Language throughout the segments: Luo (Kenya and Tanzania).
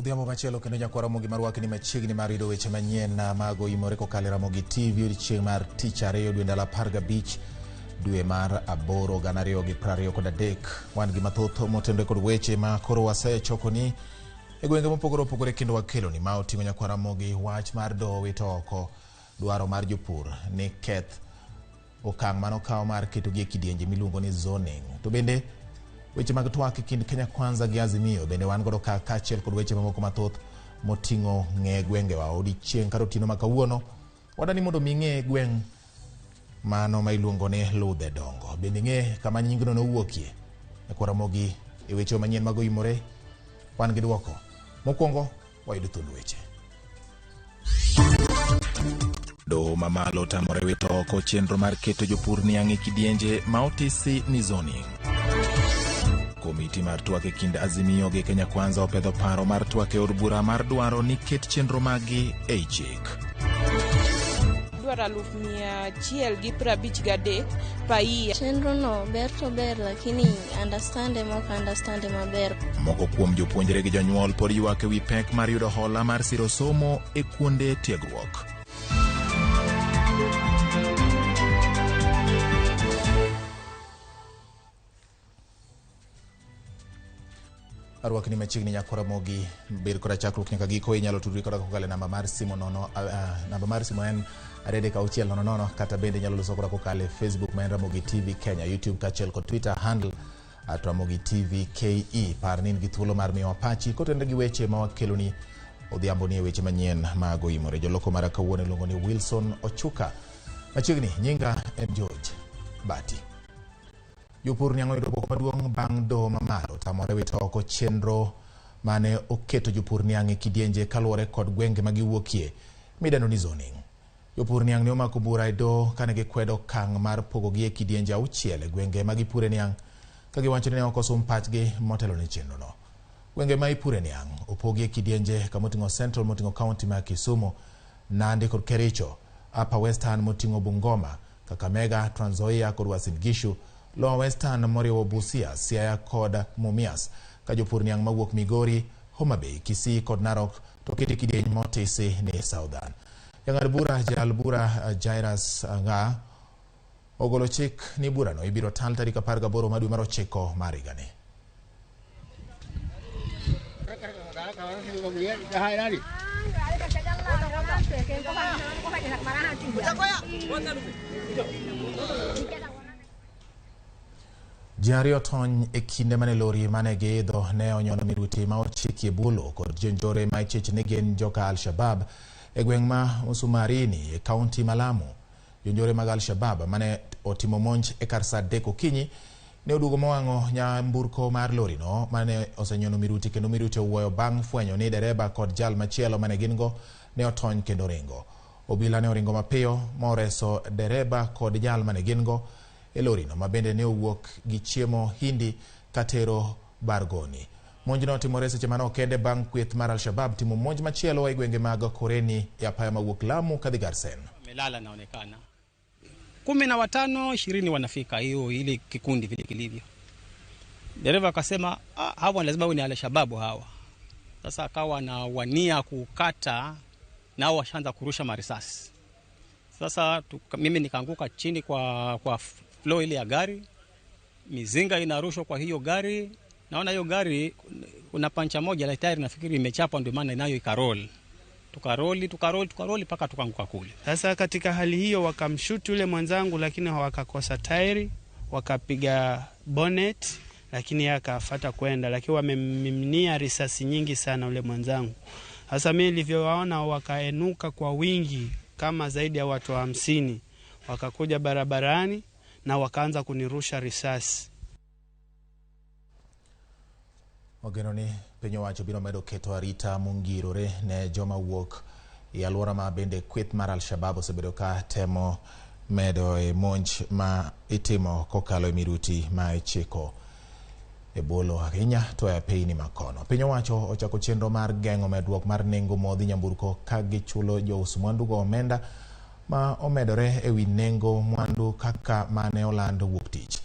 Odhiambo machielo kendo nyakwar Ramogi marwakni machiegni mar yudo weche manyien mago imore kokalo e Ramogi TV odiechieng' mar tich ariyo dwe ndalo 15 dwe mar 8 2023. Wan gi mathoth motenore kod weche ma koro wasechokoni e gwenge mopogore opogore kendo wakeloni ma oting'o nyakwar Ramogi wach mar doho wito oko dwaro mar jopur ni keth okang' mane okaw mar ketogi e kidienje miluongo ni zoning. To bende weche mag twak e kind Kenya Kwanza gi Azimio bende wan godo ka kaachiel kod weche mamoko mathoth moting'o ng'e gwengewa odiechieng' kata otieno ma kawuono. Wadani mondo mi ing'e gweng' mano ma iluongo ni Ludhe Dongo. Bende ing'e kama nyingno nowuokie? Nyakwar Ramogi e weche manyien mag oimore wan gi dwoko. Mokwongo wayudo thuond weche. Doho mamalo otamore wito oko chenro mar keto jopur niang' e kidienje ma otisi ni zoning. Komiti mar twak e kind Azimio gi Kenya Kwanza opedho paro mar twak e od bura mar dwaro ni ket chenro maggi ei chik. Dwaro 153,000 per year. Chenro no ber to ber lakini understand ema ok understand maber. Moko kuom jopuonjre gi jonyuol pod ywak e wi pek mar yudo hola mar siro somo e kuonde tiegruok. Arwakni machiegni nyakwar Ramogi, bed koda chakruok nyaka giko. Inyalo tudri koda kokalo e namba mar simu nono, namba mar simu en 23600, kata bende inyalo loso koda kokalo e Facebook ma en Ramogi TV Kenya, YouTube kaachiel kod Twitter handle at Ramogi TV KE. Par ni in gi thuolo mar miyowa pachi kotenore gi weche ma wakeloni odhiambo ni e weche manyien mag oimore. Joloko mara kawuono iluongo ni Wilson Ochuka. Machiegni, nyinga en George Bati. Jopur niang' oyudo bwok maduong' bang' doho mamalo tamore wito oko chenro mane oketo jopur niang' e kidienje kaluwore kod gwenge ma giwuokie midendo ni zoning. Jopur niang' ne omako bura e doho kane gikwedo okang' mar pogogi e kidienje 6 e gwenge ma gipure niang' ka giwacho ni ne ok osum pachgi motelo ne chenrono. Gwenge ma ipure niang' opogi e kidienje kamoting'o Central moting'o kaunti ma Kisumu, Nandi kod Kericho, Upper Western moting'o Bungoma, Kakamega, Trans Nzoia kod Uasin Gishu, Lower Western moriwo Busia, Siaya kod Mumias, ka jopur niang' mawuok Migori, Homa Bay, Kisii kod Narok to oketi kidieny motisi ni Southern. Jang'ad bura jal bura Jairus Nga ogolo chik ni burano ibiro tal tarik 18 mar dwe mar 9 mar higani. Ji ariyo tony e kinde mane lori mane giidho ne onyono miruti ma ochikie bulo kod jonjore ma ichich ni gin joka Al-Shabab e gweng' ma Musumarini e kaunti ma Lamu. Jonjore mag Al-Shabab mane otimo monj e kar saa 3 okinyi ne oduogo mowang'o nyamburko mar lorino mane osenyono miruti kendo miruti owuoyo bang' fwenyo ni dereba kod jal machielo mane gin go ne otony kendo ringo. Obila ne oringo mapiyo moreso dereba kod jal mane gin go e lorino ma bende ne owuok gi chiemo Hindi katero Bargoni. Monjno otimore seche manok kende bang' kweth mar Al-Shabab timo monj machielo e gwenge mag Koreni e apaya mawuok Lamu kadhi Garsen. Melala naonekana 15 20 wanafika hiyo ile kikundi vile kilivyo. Dereva akasema hawa lazima ni Al-Shabaab hawa. Sasa akawa na wania kukata nao washaanza kurusha marisasi. Sasa mimi nikaanguka chini kwa floor ile ya gari. Mizinga inarushwa kwa hiyo gari. Naona hiyo gari kuna pancha moja la tayari nafikiri imechapwa ndio maana nayo ikarol. Tukaroli, tukaroli, tukaroli mpaka tukaanguka kule. Sasa katika hali hiyo wakamshuti yule mwenzangu lakini hawakakosa tairi, wakapiga bonnet lakini yeye akafuata kwenda, lakini wamemmiminia risasi nyingi sana yule mwenzangu. Sasa mimi nilivyowaona wakaenuka kwa wingi kama zaidi ya watu 50, wakakuja barabarani na wakaanza kunirusha risasi. Ogeno ni piny owacho biro medo keto arita mongirore ne joma wuok e alwora ma bende kweth mar Al-Shabab osebedo ka temo medo e monj ma itimo kokalo e miruti ma ichiko e bolo ahinya to e apeyni makono. Piny owacho ochako chenro mar geng'o medruok mar nengo modhi nyamburko ka gichulo jous mwandugo omenda ma omedore e wi nengo mwandu kaka mane oland wuok tich.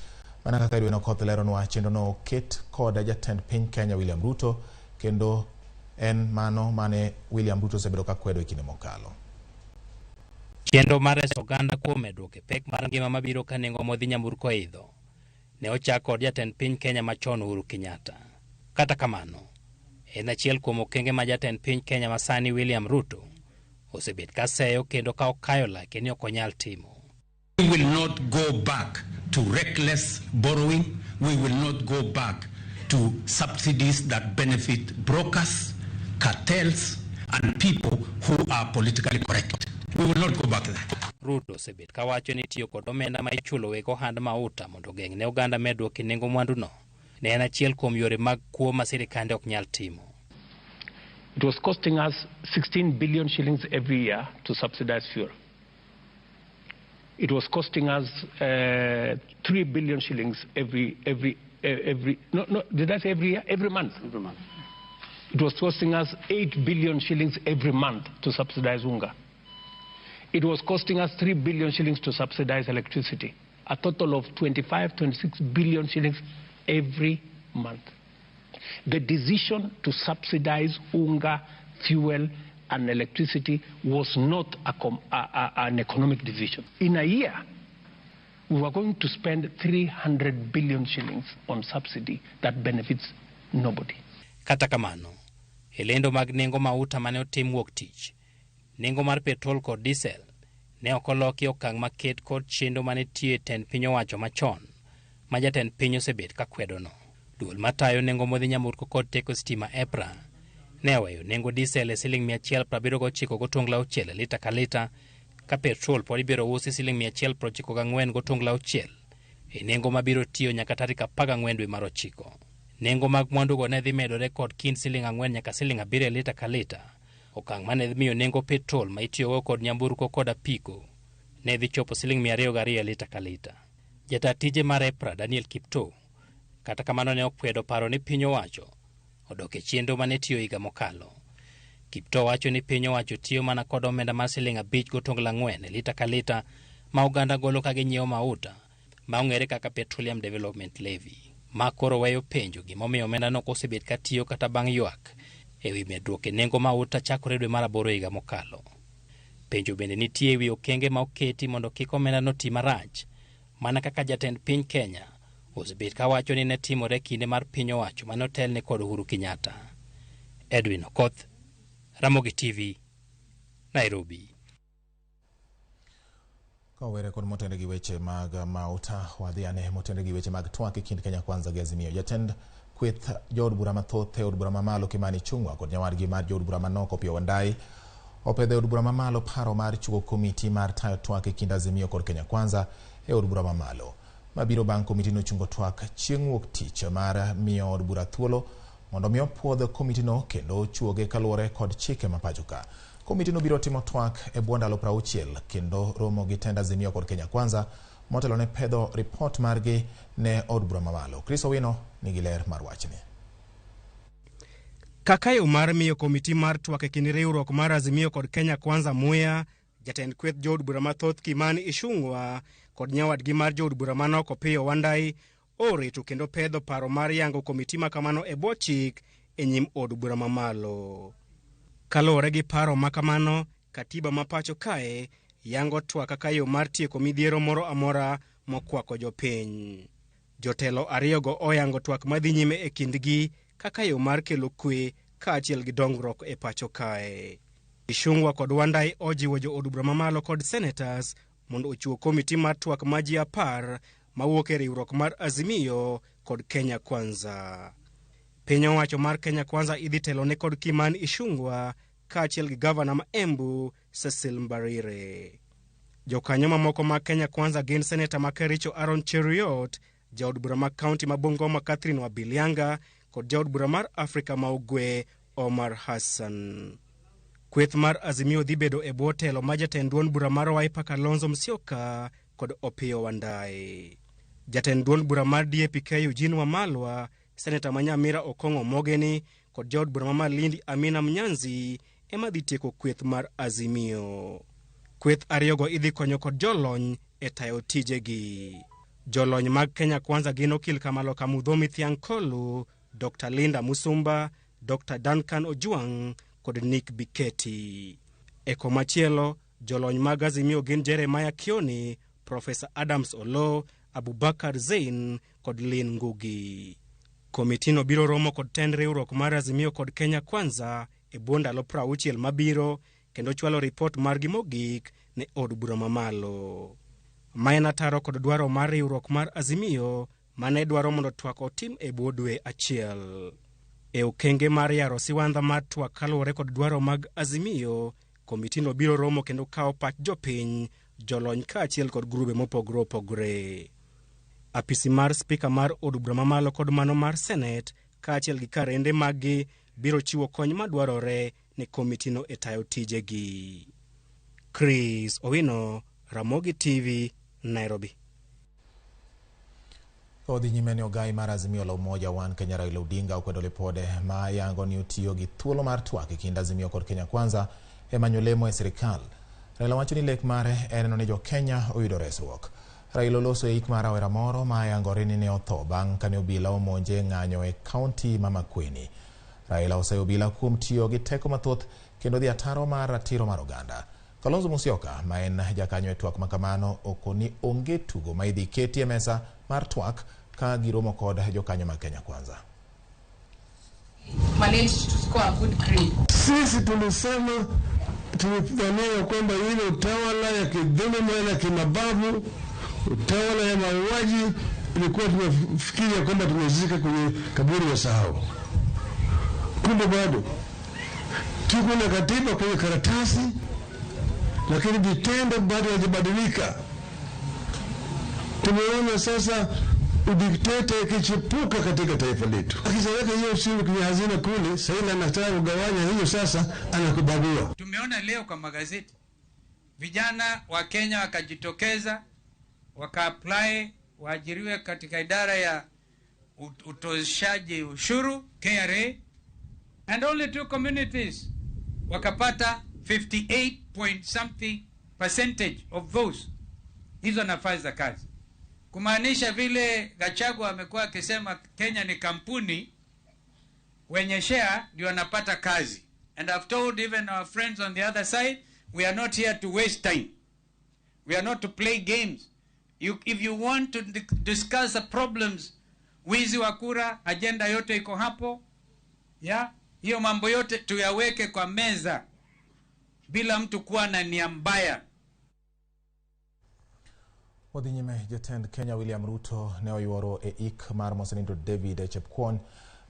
Mana kaka Edwin Okoth leronwa, chenrono oket kod jatend piny Kenya William Ruto kendo En mano mane William Ruto osebedo ka kwedo e kinde mokalo. Chenro mar reso oganda kuom medruok e pek mar ngima mabiro ka nengo modhi nyamburko oidho ne ochak kod jatend piny Kenya machon Uhuru Kenyatta. Kata kamano, en achiel kuom okenge ma jatend piny Kenya masani William Ruto osebet ka seyo kendo ka okayo lake ni ok onyal timo. We will not go back to reckless borrowing. We will not go back to subsidies that benefit brokers, cartels, and people who are politically correct. We will not go back there. Ruto osebet ka wacho ni tiyo kod omenda ma ichulo weg ohand mauta mondo ogeng' ne oganda medruok e nengo mwanduno ne en achiel kuom yore mag kuo ma sirikande ok nyal timo. It was costing us 16 billion shillings every year to subsidize fuel. It was costing us 3 billion shillings every, no, did I say every year? Every month. Every month. It was costing us 8 billion shillings every month to subsidize unga. It was costing us 3 billion shillings to subsidize electricity. A total of 25, 26 billion shillings every month. The decision to subsidize unga, fuel, and electricity was not an economic decision. In a year, we were going to spend 300 billion shillings on subsidy that benefits nobody. Kata kamano, e lendo mag nengo mauta mane otim wuok tich, nengo mar petrol kod diesel ne ok oloki okang' maket kod chenro manitie e tend piny owacho machon ma jatend piny osebet ka kwedono. Duol matayo nengo modhi nyamburko kod teko stima EPRA ne oweyo nengo diesel e siling 179.6 e lita ka lita ka petrol pod ibiro usi siling 194.6 e nengo mabiro tiyo nyaka tarik 14 dwe mar ochiko. Nengo mag mwandugo ne dhi medore kod kind siling 4 nyaka siling 7 e lita ka lita, okang' mane dhi miyo nengo petrol ma itiyogo kod nyamburko kod apiko ne dhi chopo siling 202 e lita ka lita. Jata tije mar EPRA Daniel Kiptoo kata kamano ne okwedo paro ni piny owacho odok e chenro mane tiyo higa mokalo. Kiptoo wacho ni piny owacho tiyo mana kod omenda mar siling 5.4 e lita ka lita ma oganda golo ka ginyiewo mauta ma ong'ere kaka Petroleum Development Levy. Ma koro weyo penjo gimomiyo omendano ok osebet ka tiyo kata bang' ywak ewi medruok e nengo mauta chakore dwe mar aboro higa mokalo. Penjo bende nitie ewi okenge ma oketi mondo kik omendano ti marach mana kaka jatend piny Kenya osebet ka wacho ni ne timore kinde mar piny owacho mane otelne kod Uhuru Kenyatta. Edwin Okoth, Ramogi TV, Nairobi. Kowere kod motende gi weche mag mauta, wadhi ane motende gi weche mag twak e kind Kenya Kwanza gi Azimio. Jatend kweth jood bura mathoth e od bura mamalo Kimani Ichung'wa kod nyawadgi mar jood bura manok Opiyo Wandayi opedho e od bura mamalo paro mar chungo komiti mar tayo twak e kind Azimio kod Kenya Kwanza e od bura mamalo. Mabiro bang' komiti nochungo twak chieng' wuok tich mar miyo od bura thuolo mondo mi opuodh komitino kendo ochuoge kaluwore kod chike ma pacho ka. Komitino biro timo twak e bwo ndalo 60 kendo romo gi tend Azimio kod Kenya Kwanza motelo ne pedho ripot margi ne od bura mamalo. Chris Owino nigi ler mar wachni. Kaka yo mar miyo komiti mar twak e kind riwruok mar Azimio kod Kenya Kwanza muya, jatend kweth jood bura mathoth Kimani Ichung'wa kod nyawadgi mar jood bura manok Opiyo Wandayi oreto kendo pedho paro mar yango komiti ma kamano e bwo chik e nyim od bura mamalo. Kaluwore gi paro ma kamano, katiba ma pacho kae yango twak kaka yo mar tieko midhiero moro amora mokwako jopiny. Jotelo ariyogo oyango twak madhi nyime e kindgi kaka yo mar kelo kwe kaachiel gi dongruok e pacho kae. Ichung'wa kod Wandayi ojiwo jo od bura mamalo kod senators mondo ochiw komiti mar twak ma ji 10 mawuok e riwruok mar Azimio kod Kenya Kwanza. Piny owacho mar Kenya Kwanza idhi telone kod Kimani Ichung'wa kaachiel gi gavana ma Embu Cecil Mbarire. Jokanyo mamoko mag Kenya Kwanza gin seneta ma Kericho Aaron Cheruiyot, jaod bura ma kaunti ma Bungoma Catherine Wabilianga kod jaod bura mar Afrika ma Ugwe Omar Hassan. Kweth mar Azimio dhi bedo e bwo telo ma jatend duond bura mar Wiper Kalonzo Musyoka kod Opiyo Wandayi. Jatend duond bura mar DAP-K Eugene Wamalwa, seneta ma Nyamira Okong'o Mogeni kod jaod bura ma Malindi Amina Mnyanzi ema dhi tieko kweth mar Azimio. Kweth ariyogo idhi konyo kod jolony e tayo tijegi. Jolony mag Kenya Kwanza gin Okil Kamaloka Mudhomi Thiankolu, Dr. Linda Musumba, Dr. Duncan Ojwang kod Nick Biketi. E komachielo, jolony mag Azimio gin Jeremiah Kioni, Profesa Adams Oloo, Abubakar Zein kod Lynn Ngugi. Komitino biro romo kod tend riwruok mar Azimio kod Kenya Kwanza e bwo ndalo 60 mabiro kendo chwalo ripot margi mogik ne od bura mamalo. Ma en ataro kod dwaro mar riwruok mar Azimio mane dwaro mondo twak otim e bwo dwe achiel. E okenge mar yaro siwandha mar twak kaluwore kod dwaro mag Azimio, komitino biro romo kendo kawo pach jopiny, jolony kaachiel kod grube mopogore opogore. Apisi mar spika mar od bura mamalo kod mano mar senet kaachiel gi karende maggi biro chiwo kony madwarore ne komitino e tayo tijegi. Chris Owino, Ramogi TV, Nairobi. Ka odhi nyime ni ogai mar Azimio la Umoja One Kenya Raila Odinga okwedo lipode ma yango ni otiyo gi thuolo mar twak e kind Azimio kod Kenya Kwanza e manyo lemo e sirikal. Raila wacho ni lek mare en neno ni jo Kenya oyudo resruok. Raila oloso e ik mar rawera moro ma yangore ni ne otho bang' kane obila omonje ng'anyo e kaunti ma Makueni. Raila oseyo obila kuom tiyo gi teko mathoth kendo dhi ataro mar ratiro mar oganda. Kalonzo Musyoka ma en jakanyo e twak makamano okoni onge tugo ma idhi keti e mesa mar twak ka giromo kod jokanyo mag Kenya Kwanza. Managed to score a good grade. Sisi tulisema tulidhania ya kwamba ile utawala ya kidhuluma na kimabavu, utawala ya mauaji, ilikuwa tunafikiri ya kwamba tumezika kwenye kaburi ya sahau. Kumbe bado tuko na katiba kwenye karatasi, lakini vitendo bado havijabadilika. Tumeona sasa udikteta ikichipuka katika taifa letu. Akishaweka hiyo ushuru kwenye hazina kule, sasa anataka kugawanya hiyo, sasa anakubagua. Tumeona leo kwa magazeti vijana wa Kenya wakajitokeza waka-apply waajiriwe katika idara ya utoshaji ushuru KRA, and only two communities wakapata 58 point something percentage of those hizo nafasi za kazi, kumaanisha vile Gachagua amekuwa akisema Kenya ni kampuni, wenye share ndio wanapata kazi. And I've told even our friends on the other side, we are not here to waste time. We are not to play games. If you want to discuss the problems, wizi wa kura, agenda yote iko hapo. Ya, hiyo mambo yote tuyaweke kwa meza bila mtu kuwa na nia mbaya. Wadhi nyime, jatend Kenya William Ruto ne oyuoro e ik mar mosenindo David Chepkwony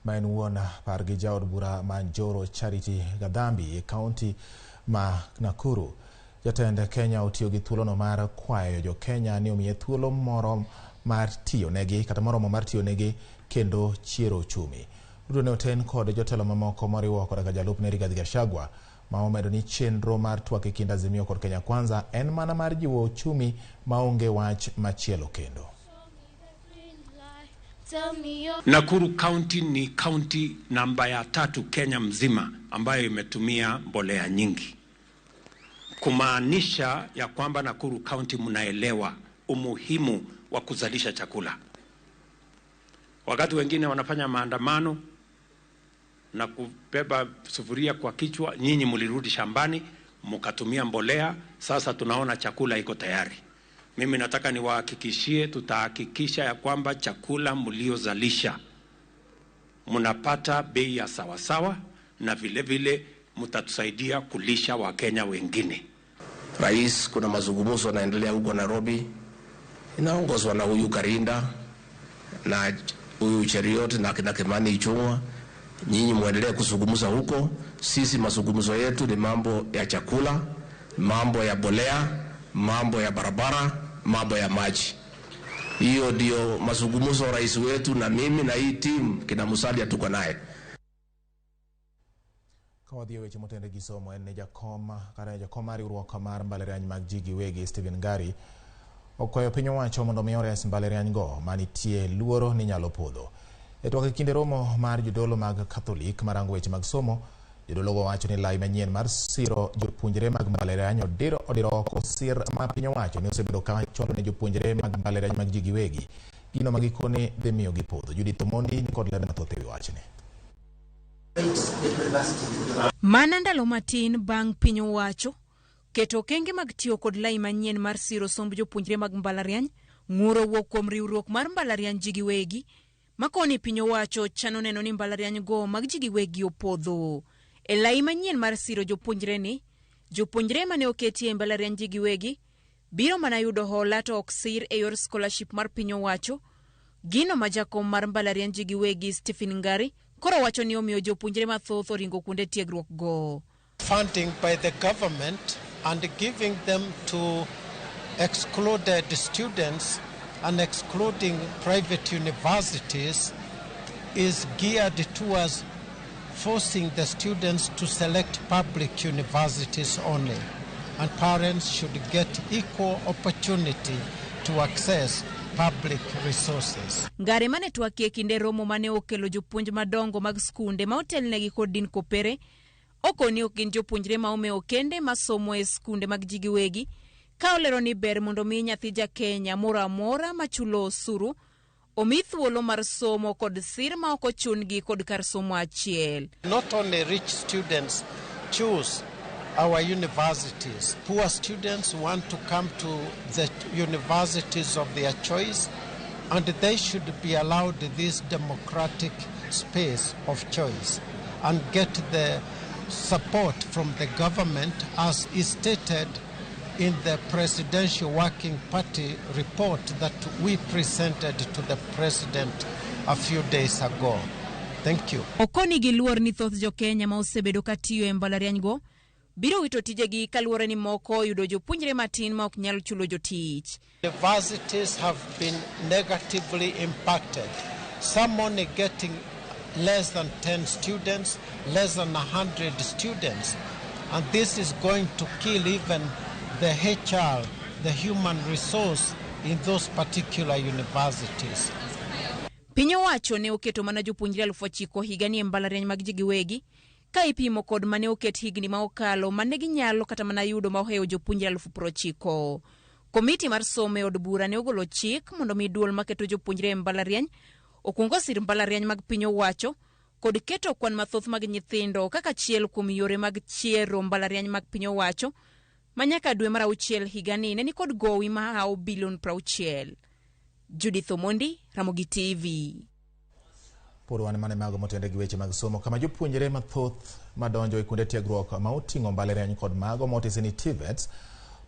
ma en wuon pargi jaod bura ma Njoro Charity Gadhambi e kaunti ma Nakuru. Jatend Kenya otiyo gi thuolono mar kwayo jo Kenya ni omiye thuolo moro mar tiyo negi kata moromo mar tiyo negi kendo chiero uchumi. Ruto ne oten kod jotelo mamoko moriwo koda ka jalupne Rigathi Gachagua ma omedo ni chenro mar twak e kind Azimio kod Kenya Kwanza en mana mar jiwo uchumi maonge wach machielo kendo. Nakuru County ni county namba ya 3 Kenya mzima ambayo imetumia mbolea nyingi, kumaanisha ya kwamba Nakuru County mnaelewa umuhimu wa kuzalisha chakula. Wakati wengine wanafanya maandamano na kubeba sufuria kwa kichwa, nyinyi mlirudi shambani mkatumia mbolea. Sasa tunaona chakula iko tayari. Mimi nataka niwahakikishie, tutahakikisha ya kwamba chakula mliozalisha mnapata bei ya sawasawa, na vile vile mtatusaidia kulisha Wakenya wengine. Rais, kuna mazungumzo yanaendelea huko Nairobi, inaongozwa na huyu Karinda na huyu Cheriot na kina Kimani Ichung'wa. Nyinyi muendelee kuzungumza huko. Sisi mazungumzo yetu ni mambo ya chakula, mambo ya bolea, mambo ya barabara, mambo ya maji. Hiyo ndio mazungumzo rais wetu na mimi na hii team kina Musalia tuko naye. Ka wadhi e weche motende gi somo en ni jakom kata jakom mar riwruok mar mbalariany mag ji giwegi Stephen Ngari okwayo piny owacho mondo mi ores mbalariany go manitie luoro ni nyalo podho. E twak e kinde romo mar jodolo mag Katholik marango weche mag somo, jodolo go wacho ni lai manyien mar siro jopuonjre mag mbalariany odiro oko sir ma piny owacho ni osebedo ka chwalo ne jopuonjre mag mbalariany mag ji giwegi, gino ma gikone dhi miyo gipodho. Judith Omondi ni kod ler mathoth e wi wachni. Mana ndalo matin bang' piny owacho keto okenge mag tiyo kod lai manyien mar siro somb jopuonjre mag mbalariany, ng'uro wuok kuom riwruok mar mbalariany ji giwegi makoni piny owacho chano neno ni mbalariany go mag ji giwegi opodho. E lai manyien mar siro jopuonjre ni, jopuonjre mane oketi e mbalariany ji giwegi biro mana yudo hola to ok sir e yor scholarship mar piny owacho. Gino ma jakom mar mbalariany ji giwegi Stephen Ngari koro wacho ni omiyo jopuonjre mathoth oringo kuonde tiegruok go. Funding by the government and giving them to excluded students and excluding private universities is geared towards forcing the students to select public universities only, and parents should get equal opportunity to access public resources. Ngare mane twakie kinde romo mane okelo jopuonj madongo mag skunde ma otelnegi kod Dean Kopere okoni ok gin jopuonjre ma omewo kende masomo e skunde mag ji giwegi, ka olero ni ber mondo mi nyathi ja Kenya moro amora machulo osuru omi thuolo mar somo kod sir ma ok ochun-gi kod kar somo achiel. Not only rich students choose our universities, poor students want to come to the universities of their choice, and they should be allowed this democratic space of choice and get the support from the government as is stated in the Presidential Working Party report that we presented to the President a few days ago. Thank you. Okoni giluor ni thoth jo Kenya ma osebedo ka tiyo e mbalariany go biro wito tijegi kaluwore ni moko oyudo jopuonjre matin ma ok nyal chulo jotich. Universities have been negatively impacted. Some only getting less than 10 students, less than 100 students. And this is going to kill even the HR, the human resource in those particular universities. Piny owacho ne oketo mana jopuonjre 9,000 higani e mbalariany mag ji giwegi ka ipimo kod mane oket higni ma okalo mane ginyalo kata mana yudo ma ohewo jopuonjre 90,000. Komiti mar somo e od bura ne ogolo chik mondo mi duol maketo jopuonjre e mbalariany okuong osir mbalariany mag piny owacho kod keto kwan mathoth mag nyithindo kaka achiel kuom yore mag chiero mbalariany mag piny owacho ma nyaka dwe mar auchiel higani ne nikod gowi mahawo bilion 60. Judith Omondi, Ramogi TV. Pod wan mana mago motende gi weche mag somo kama jopuonjre mathoth madonjo e kuonde tiegruok ma oting'o mbalariany kod mago motisi ni TVETs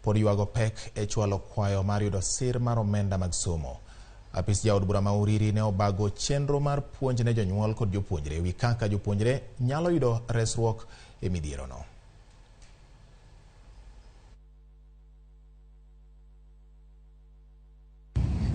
pod ywago pek e chwalo kwayo mar yudo sir mar omenda mag somo. Apis jaod bura ma Uriri ne obago chenro mar puonj ne jonyuol kod jopuonjre ewi kaka jopuonjre nyalo yudo resruok e midhierono.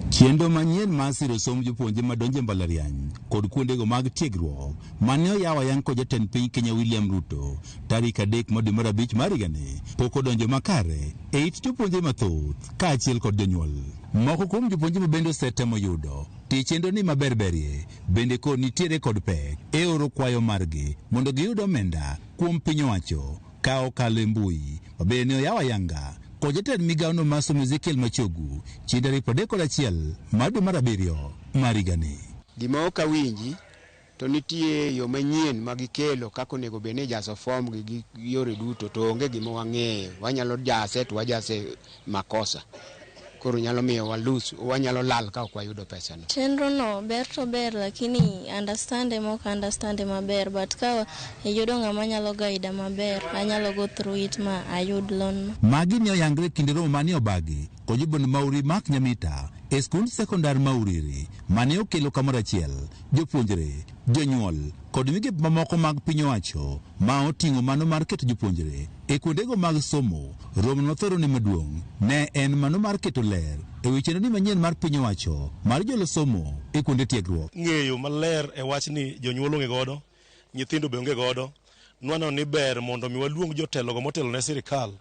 Chenro manyien mar siro somb jopuonjre madonjo e mbalariany kod kuondego mag tiegruok mane oyaw ayang kod jatend piny Kenya William Ruto tarik 3 mar dwe mar 5 mar higani pok odonjo makare e it jopuonjre mathoth kaachiel kod jonyuol. Moko kuom jopuonjre ma bende osetemo yudo tich chenro ni maberberie bende kod nitiere kod pek e oro kwayo margi mondo giyud omenda kuom piny owacho ka okalo e mbui ma bende ne oyaw ayanga kod jatend migawono mar somo Ezekiel Machogu chieng' tarik 31 mar dwe mar 7 mar higani. Gima ok awinji to nitie yo manyien ma gikelo kaka onego bed ni ijaso fom gi yore duto to onge gima wang'eyo. Wanyalo jase to wajase makosa. Koro nyalo miyo walus, wanyalo lal ka ok wayudo pesano. Chenro no ber to ber lakini understand ema ok understand maber, but ka iyudo ng'ama nyalo guide maber anyalo go through it ma ayud loan no. Magi ne oyangre kinde romo mane obagi kod jobond Mauri Mark Nyamita e skund sekondar ma Uriri mane okelo kamoro achiel jopuonjre, jonyuol kod migepe mamoko mag piny owacho ma oting'o mano mar keto jopuonjre e kuondego mag somo. Romo nothoro ni maduong' ne en mano mar keto ler e wi chenro ni manyien mar piny owacho mar jolo somo e kuonde tiegruok. Ng'eyo maler e wach ni jonyuol onge godo, nyithindo be onge godo, nwaneno ni ber mondo mi waluong jotelogo motelo ne sirikal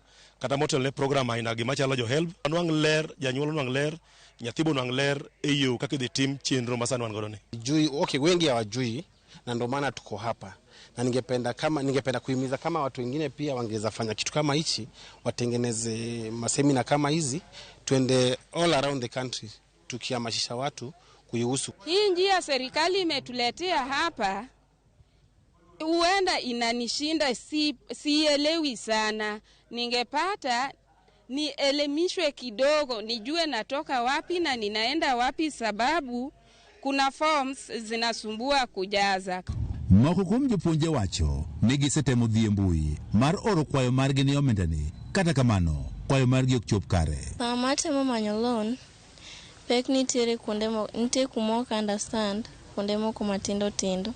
kata motelo ne program aina gi machalo jo HELB. Nwang' ler, janyuol nwang' ler, nyathi bo nwang' ler e yo kaka idhi tim chenro ma sani wan godo ni. Jui, okay, wengi hawajui na ndio maana tuko hapa. Na ningependa kuhimiza kama watu wengine pia wangeweza fanya kitu kama hichi, watengeneze masemina kama hizi, tuende all around the country tukihamasisha watu kuihusu. Hii njia serikali imetuletea hapa Huenda inanishinda, sielewi sana. Ningepata nielimishwe kidogo, nijue natoka wapi na ninaenda wapi, sababu kuna forms zinasumbua kujaza. Moko kuom jopuonje wacho ni gisetemo dhi e mbui mar oro kwayo margi ne omendani, kata kamano kwayo margi ok chop kare. Sama atemo manyo loan, pek nitiere kuonde nitie kuma ok understand, kuonde moko matindo tindo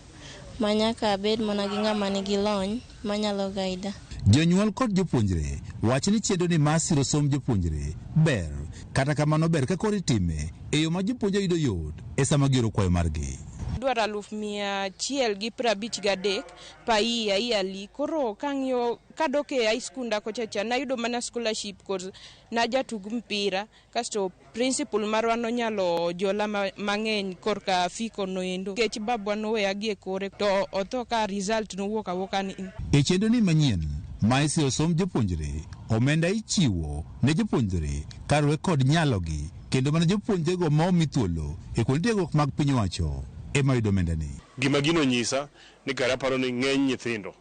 ma nyaka abed mana gi ng'ama nigi lony manyalo guide. Jonyuol kod jopuonjre wacho ni chenro ni mar siro somb jopuonjre ber, kata kamano ber ka koro itime e yo ma jopuonje yudo yot e sama gioro kwayo margi. Dwaro 153,000 per year yearly. Koro kang'iyo kadok e high school nda kocha cha nayudo mana scholarship cause najatug mpira kasto principal marwa nonyalo jola mang'eny korka fee noendo nikech babwa noweya gi e kore to otho ka result nowuok awuoka ni. E chenro ni manyien ma isiro somb jopuonjre, omenda ichiwo ne jopuonjre kaluwore kod nyalogi, kendo mana jopuonjrego ma omi thuolo e kuonde tiegruok mag piny owacho ema yudo omendani. Gima gino nyisa ni kare aparo ni ng'eny nyithindo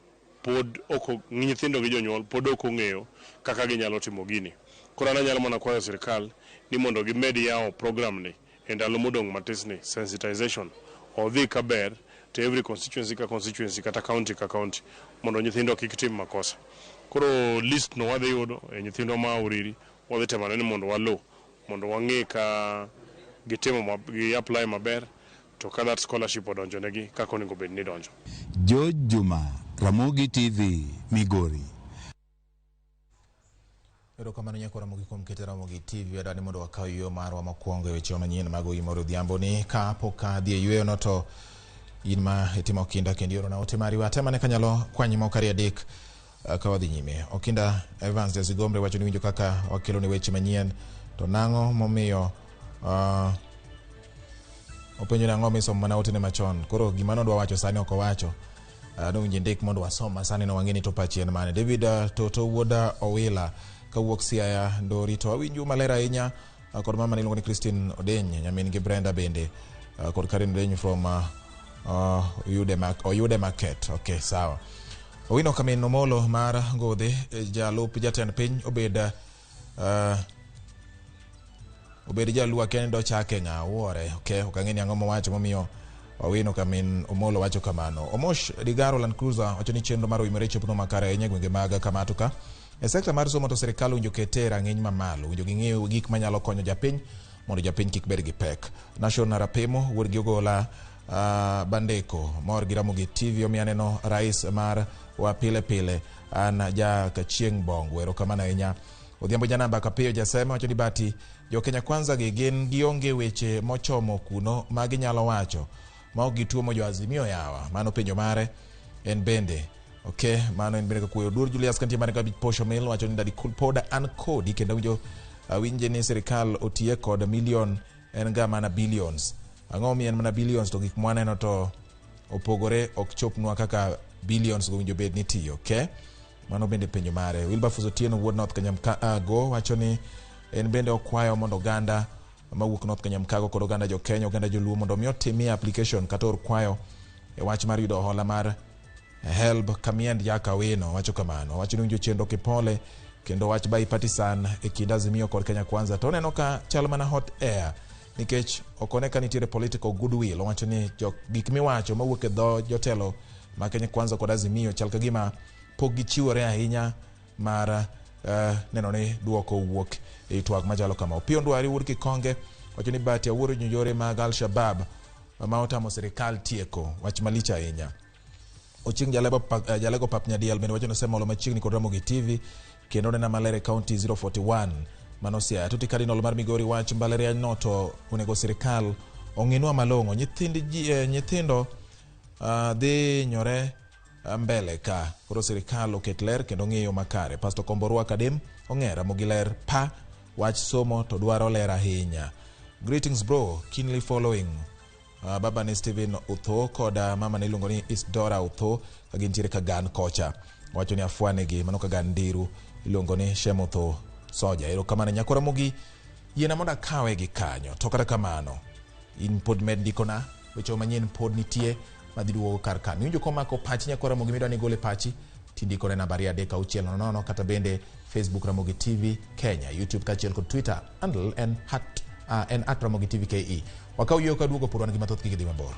pod ok nyithindo gi jonyuol pod ok ong'eyo kaka ginyalo timo gini. Koro an anyalo mana kwayo sirikal ni mondo gimed yawo program ni e ndalo modong' matis ni sensitization odhi kaber to every constituency ka constituency kata county ka county mondo nyithindo kik tim makosa. Koro list no wadhi yudo e nyithindwa ma Uriri wadhi temo ni mondo walu mondo wang'e ka gitimo gi apply maber to ka that scholarship odonjo negi kaka onego bed ni donjo. George Juma, Ramogi TV, Migori. Erokamano nyako Ramogi kuom keto Ramogi TV adwani mondo wakaw yueyo marwa mokwongo e weche manyien mag Oyie Moro Odhiambo ni kapok adhi e yueyo no to in ma itimo kinda kendo iorona ote mari watem ane kanyalo kwanyi moko ariyo adek ka wadhi nyime. Okinda Evans Jazigombre wacho ni winjo kaka wakelo ne weche manyien to nang'o momiyo openjo nang'o misomo mana otene machon. Koro gima nodwa wacho sani ok owacho. Nowinjo ndik mondo wasom ma sani no wang'e ni to pachi en mane. David Toto wuod Owila kawuok Siaya Ndori to awinju maler ahinya kod mama niluongo ni Christine Odeny nyamin gi Brenda bende kod Karen Odeny from Oyude Market. Okay, sawa. Owino Kamin Omolo mar Ngodhe jalup jatend piny obed Jaluo akia ni dochake ng'a wuore. Okay, ok ang'e ni ang'o mowacho momiyo Owino Kamin Omolo wacho kamano. Omosh Digaro Land Cruiser wacho ni chenro mar oimore chopno makare ahinya e gwenge mag Kamatuka. E sekta mar somo to sirikal owinjo kete e rang'iny mamalo, owinjo ging'i gik manyalo konyo japiny mondo japiny kik bed gi pek. Nashon Rapemo wuod gi Ogola Bandeko mor gi Ramogi TV omiyo aneno rais mar wa pile pile an ja Kachieng' Bongo. Erokamano ahinya. Odhiambo Janamba Kapiyo Jasema wacho ni bati jo Kenya Kwanza gi gin gionge weche mochomo kuno ma ginyalo wacho ma ok gituomo jo Azimio yawa. Mano penjo mare en bende. Okay, mano en bende kakuoyo. Dur Julius kantie mare kabich posho mill wacho ni dadi pod an kodi kendo winjo awinje ni sirikal otiye kod million en ga mana billions. Ang'o mi en mana billions to gik mwaneno to opogore ok chopnwa kaka billions go winjo bed ni tiyo. Okay? Mano bende penjo mare. Wilberforce Otieno wuod North Kanyamkago wacho ni en bende okwayo mondo oganda mawuok North Kanyamkago kod oganda jo Kenya, oganda joluo mondo mi otimie application kata or kwayo e wach mar yudo hola mar HELB Kamiend Jakawino wacho kamano. Wacho ni winjo chenro kipole kendo wach bipartisan e kind Azimio kod Kenya Kwanza to oneno ka chal mana hot air nikech ok one ka nitiere political goodwill. Owacho ni gik miwacho mawuok e dho jotelo ma Kenya Kwanza kod Azimio chal ka gima pok gichiwore ahinya mar neno ni duoko owuok e twak machalo kama. Opiyo Ndwari wuod Kikonge wacho ni bati awuoro yore mag Al-Shabaab ma otamo sirikal tieko wach malich ahinya. Ochieng' Jalego Pap Nyadiel bende wacho ni osemolo machiegni kod Ramogi TV kendo nena maler e county 041 mano Siaya. Tuti Cardinal mar Migori wach mbalariany no to onego sirikal ong'inwa malong'o. Nyithindo dhi nyore mbele ka koro sirikal oket ler kendo ng'iyo makare. Pastor Komborwa Kadem ong'er Ramogi ler pa wach somo to dwaro ler ahinya. Greetings bro, keenly following. Baba ni Steven Utho kod mama ni iluongo ni Isdora Utho ka gintiere Kagan kocha. Wacho ni afwanegi mano Kagan Ndiru iluongo ni Shem Utho Soja. Erokamano nyako Ramogi, yiena mondo akawe gi kanyo. To kata kamano, in pod med ndikona weche manyien pod nitie. madhi duogo kar ka. Miwinjo komako pachi nyakwa Ramogi midwa ni gole pachi tindiko ne namba 23600 kata bende Facebook Ramogi TV Kenya, YouTube kaachiel kod Twitter handle en at Ramogi TV KE. Wakaw yweyo ka duogo pod wan gi mathoth kik idhi mabor.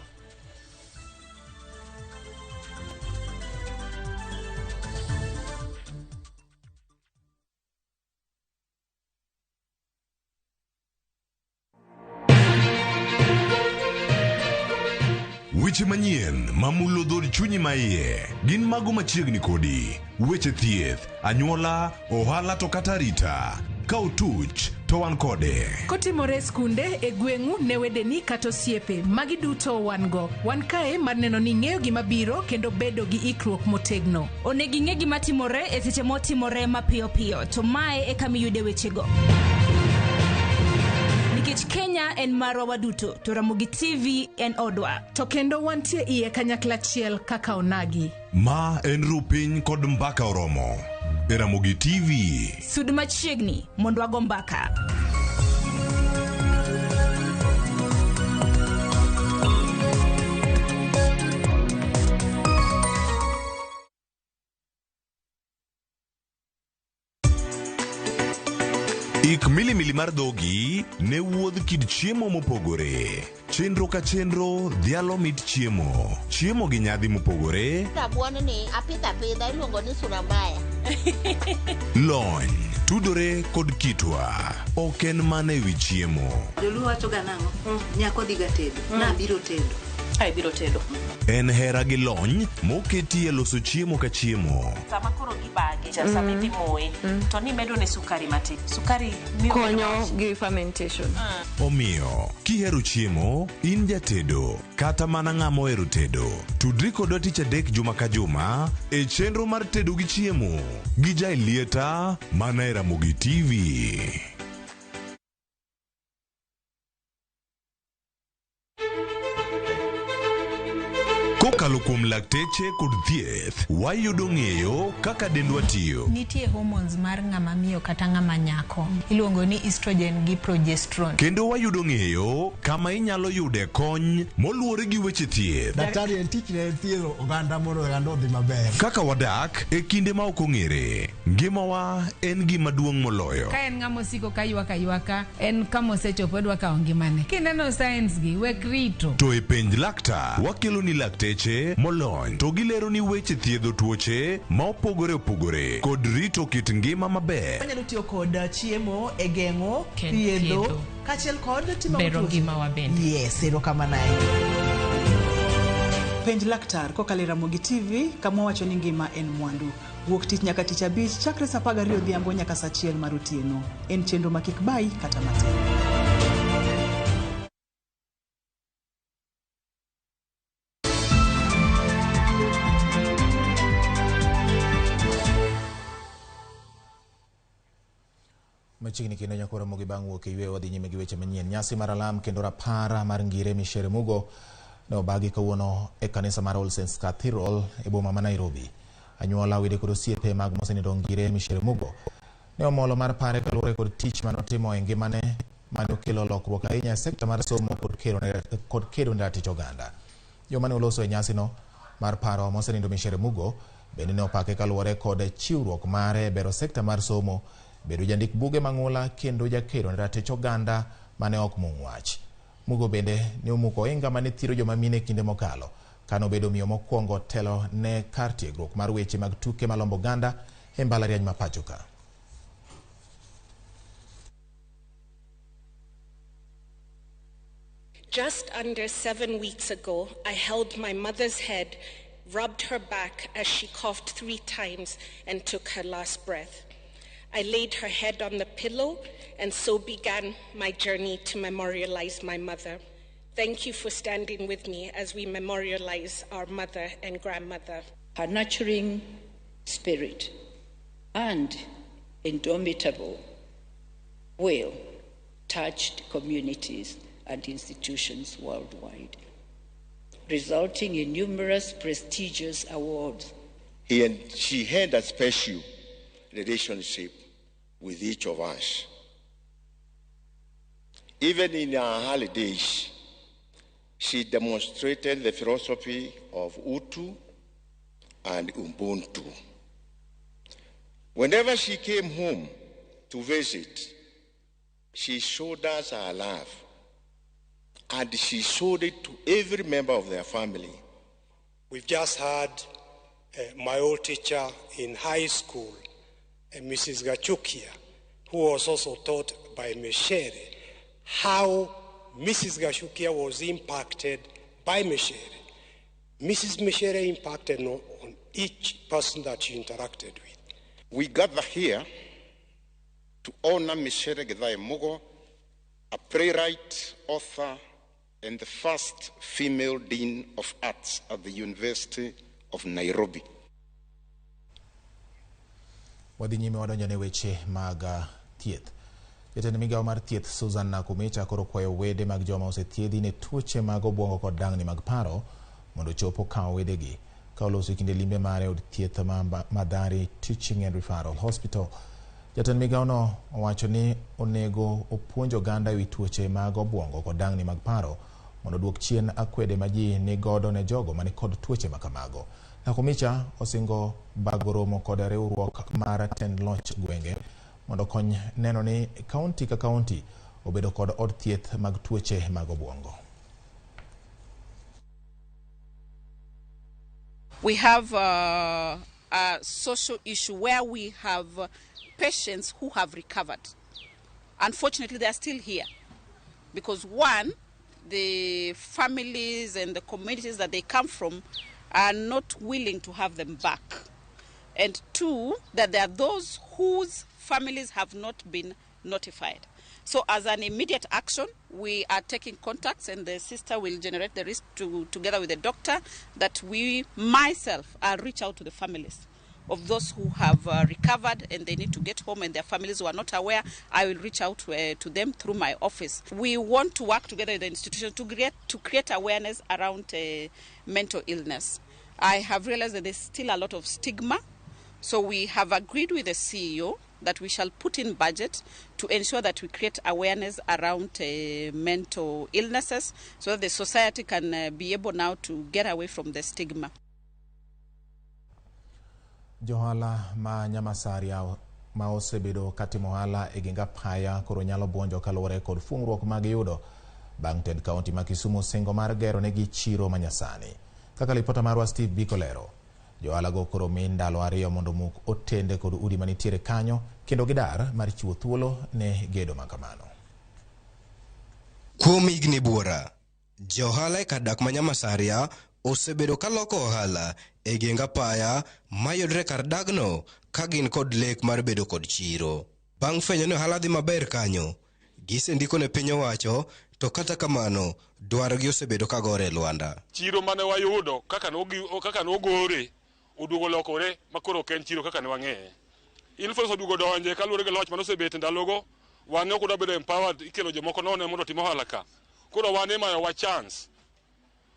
Weche manyien mamulo dhood chunyi maiye gin mago machiegni kodi. Weche thieth, anyuola, ohala to kata arita. Ka otuch to wan kode. Kotimore e skunde, e gweng'u, ne wedeni kata osiepe, magi duto wan go. Wan kae mar neno ni ing'eyo gima biro kendo bedo gi ikruok motegno. Onego ing'e gima timore e seche motimore mapiyo piyo, to mae e kama iyude wechego. Nikech Kenya en marwa waduto, to Ramogi TV en odwa. To kendo wantie iye kanyakla achiel kaka onagi. Ma en rupiny kod mbaka oromo. E Ramogi TV. Sud machiegni mondo wago mbaka. Ik milimili mar dhogi ne wuodh kit chiemo mopogore. Chenro ka chenro dhialo mit chiemo. Chiemo gi nyadhi mopogore. Rabuon ni apidho apidha iluongo ni sura mbaya. Lony tudore kod kitwa. Ok en mana ewi chiemo. Joluo wacho ga nang'o? Nyako dhi ga tedo. Nabiro tedo. Ai biro tedo. En hera gi lony moketi e loso chiemo ka chiemo. Sama koro gibage, sama idhi moye, to nimedo ne sukari matin. Sukari miyo konyo gi fermentation. Omiyo, kihero chiemo, in jatedo, kata mana ng'ama ohero tedo. Tudri kodwa tich adek juma ka juma e chenro mar tedo gi chiemo gi Jaelieta mana e Ramogi TV. Kokalo kuom lakteche kod thieth, wayudo ng'eyo kaka dendwa tiyo. Nitie hormones mar ng'ama miyo kata ng'ama nyako iluongo ni estrogen gi progesterone. Kendo wayudo ng'eyo kama inyalo yude kony moluwore gi weche thieth. Daktari en tich ne thiedho oganda mondo oganda odhi maber. Kaka wadak e kinde ma ok ong'ere, ngimawa en gima duong' moloyo. Ka en ng'ama osiko ka ywak aywaka, en kama osechopo odwa kawo ngimane. Kineno signs gi, wek rito. To e penj laktar, wakelo ni lakteche molony to gilero ni weche thiedho tuoche ma opogore opogore kod rito kit ngima maber. Wanyalo tiyo kod chiemo e geng'o, thiedho, kaachiel kod timo bero ngimawa bende. Yes, erokamano ahinya. Penj laktar kokalo e Ramogi TV kama wacho ni ngima en mwandu. Wuok tich nyaka tich abich chakre saa 12 odhiambo nyaka saa 1 mar otieno. En chenro ma kik bayi kata matin. Machiegni kendo nyakwa Ramogi bang' wuok e yweyo wadhi nyime gi weche manyien. Nyasi mar alam kendo rapar mar Ngire Michere Mugo ne obagi kawuono e kanisa mar All Saints Cathedral e boma ma Nairobi. Anyuola, wede kod osiepe mag mosenindo Ngire Michere Mugo ne omolo mar pare kaluwore kod tich manotimo e ngimane mane okelo lokruok ahinya e sekta mar somo kod kedo ne ratich oganda. Joma ne oloso e nyasino mar paro mosenindo Michere Mugo bende ne opake kaluwore kod chiwruok mare e bero sekta mar somo, bedo jandik buge mang'ula kendo jakedo ne ratich oganda mane ok mung wach. Mugo bende ne omuko ohinga mane thiro joma mine kinde mokalo kanobedo miyo mokwongo telo ne kar tiegruok mar weche mag tuke malombo oganda e mbalariany ma pacho ka. Just under 7 weeks ago, I held my mother's head, rubbed her back as she coughed 3 times and took her last breath. I laid her head on the pillow, and so began my journey to memorialize my mother. Thank you for standing with me as we memorialize our mother and grandmother. Her nurturing spirit and indomitable will touched communities and institutions worldwide, resulting in numerous prestigious awards. She had a special relationship with each of us. Even in our early days, She demonstrated the philosophy of Utu and Ubuntu. Whenever she came home to visit, she showed us her love, and she showed it to every member of their family. We've just had my old teacher in high school, Mrs. Gachukia, who was also taught by Micere, how Mrs. Gachukia was impacted by Micere. Mrs. Micere impacted on each person that she interacted with. We gather here to honor Micere Githae Mugo, a playwright, author, and the first female dean of arts at the University of Nairobi. Wadhi nyime wadonjo ne weche mag thieth. Jatend migawo mar thieth Susan Nakumicha koro kwayo wede mag joma osethiedhi ne tuoche mag obwongo kod dang'ni mag paro mondo ochop okaw wedegi. Ka oloso e kinde limbe mare od thieth ma Mathari Teaching and Referral Hospital. Jatend migawono owacho ni onego opuonj oganda ewi tuoche mag obwongo kod dang'ni mag paro mondo oduok chien akwede ma ji ni godo ne jogo mani kod tuoche makamago. Nakumicha osingo bago romo kod riwruok mar tend loch gwenge mondo okony neno ni kaunti ka kaunti obedo kod od thieth mag tuoche mag obwongo. We have a social issue where we have patients who have recovered. Unfortunately, they are still here because, one, the families and the communities that they come from are not willing to have them back. And two, that there are those whose families have not been notified. So as an immediate action, we are taking contacts, and the sister will generate the risk together with the doctor, that we, myself, I'll reach out to the families of those who have recovered and they need to get home and their families who are not aware. I will reach out to them through my office. We want to work together with the institution to create awareness around mental illness. I have realized that there's still a lot of stigma, so we have agreed with the CEO that we shall put in budget to ensure that we create awareness around mental illnesses so that the society can be able now to get away from the stigma. Johala ma Nyamasaria ma osebedo katimo ohala e geng apaya koro nyalo buonjo kaluwore kod fungruok mag yudo bang' tend kaunti ma Kisumu singo mar gero negi chiro manyasani. Kaka lipota marwa Steve Biko lero, johala go koro mi ndalo 2 mondo muk otende kod udi manitiere kanyo kendo gidar mar chiwo thuolo ne gedo makamano. Kuom higni buora, johala e kar dak ma Nyamasaria osebedo kaloko ohala e geng apaya mayudore kar dagno ka gin kod lek mar bedo kod chiro. Bang' fwenyo ni ohala dhi maber kanyo, gisendiko ne piny owacho, to kata kamano dwarogi osebedo ka gore e lwanda. Chiro mane wayudo kaka nogore oduogo lokore makoro ok en chiro kaka ne wang'eye. Influence oduogo donje kaluwore gi loch manosebet ndalogo, wan ok wadwa bedo empowered, ikelo jomoko nono mondo otim ohala ka. Koro wan imayowa chance.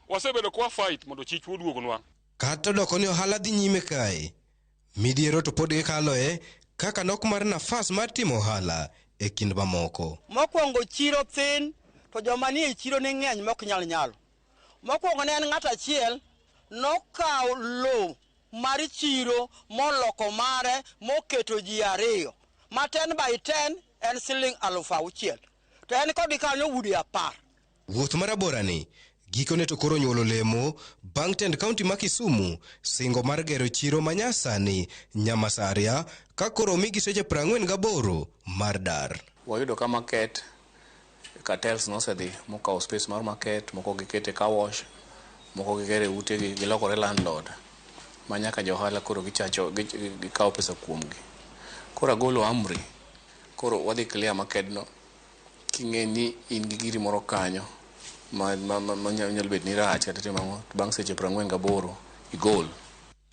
Wasebedo kwa fight mondo chichwa oduognwa. Kata odoko ni ohala dhi nyime kae, midhiero to pod gikaloe kaka nok mar nafas mar timo ohala e kind mamoko. Mokwongo chiro thin, to joma nie chiro ne ng'eny mok nyal nyalo. Mokwongo ne en ng'ato achiel nokawo lowo mar chiro moloko mare moketo ji 2 ma 10 by 10 en siling 6,000 to en kod kanyo udi 10. Wuoth maraborani gikone to koro nyuolo lemo bang' tend kaunti ma Kisumu singo mar gero chiro manyasani Nyamasaria ka koro omigi seche 48 mar dar. Wayudo ka market cartels nosedhi mokawo space mar market, moko gikete car wash, moko gigere utegi, gilokore landlord ma nyaka jo ohala koro gichacho gikawo pesa kuomgi. Koro agolo amri, koro wadhi clear market no king'e ni in gi giri moro kanyo ma nyalo bet ni rach kata timo ang'o, bang' seche 48 igol.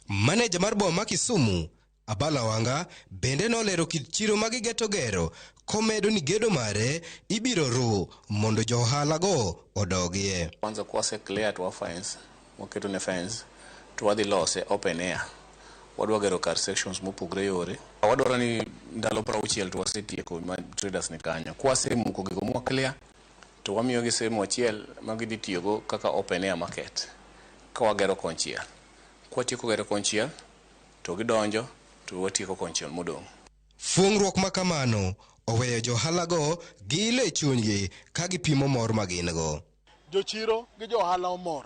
Maneja mar boma ma Kisumu Abala Wanga bende nolero kit chiro ma gigeto gero komedo ni gedo mare ibiro ru mondo jo ohala go odogie. Kwanza kwase clear to fence, waketo ne fence to wadhi lose open air. Wadwa gero kar sections mopogre yore. Wadwaro ni ndalo 60 to wasetieko ma traders ni kanyo. Kwasemuko gigo mwa clear To wamiyogi sehemu achiel ma gidhi tiyogo kaka open air market ka wagero konchiel. Kwatieko gero konchiel to gidonjo to watieko konchiel modong'. Fuong'ruok ma kamano oweyo johalago gi ilo e chunygi ka gipimo mor ma gin go. Jochiro gi jo ohala omor.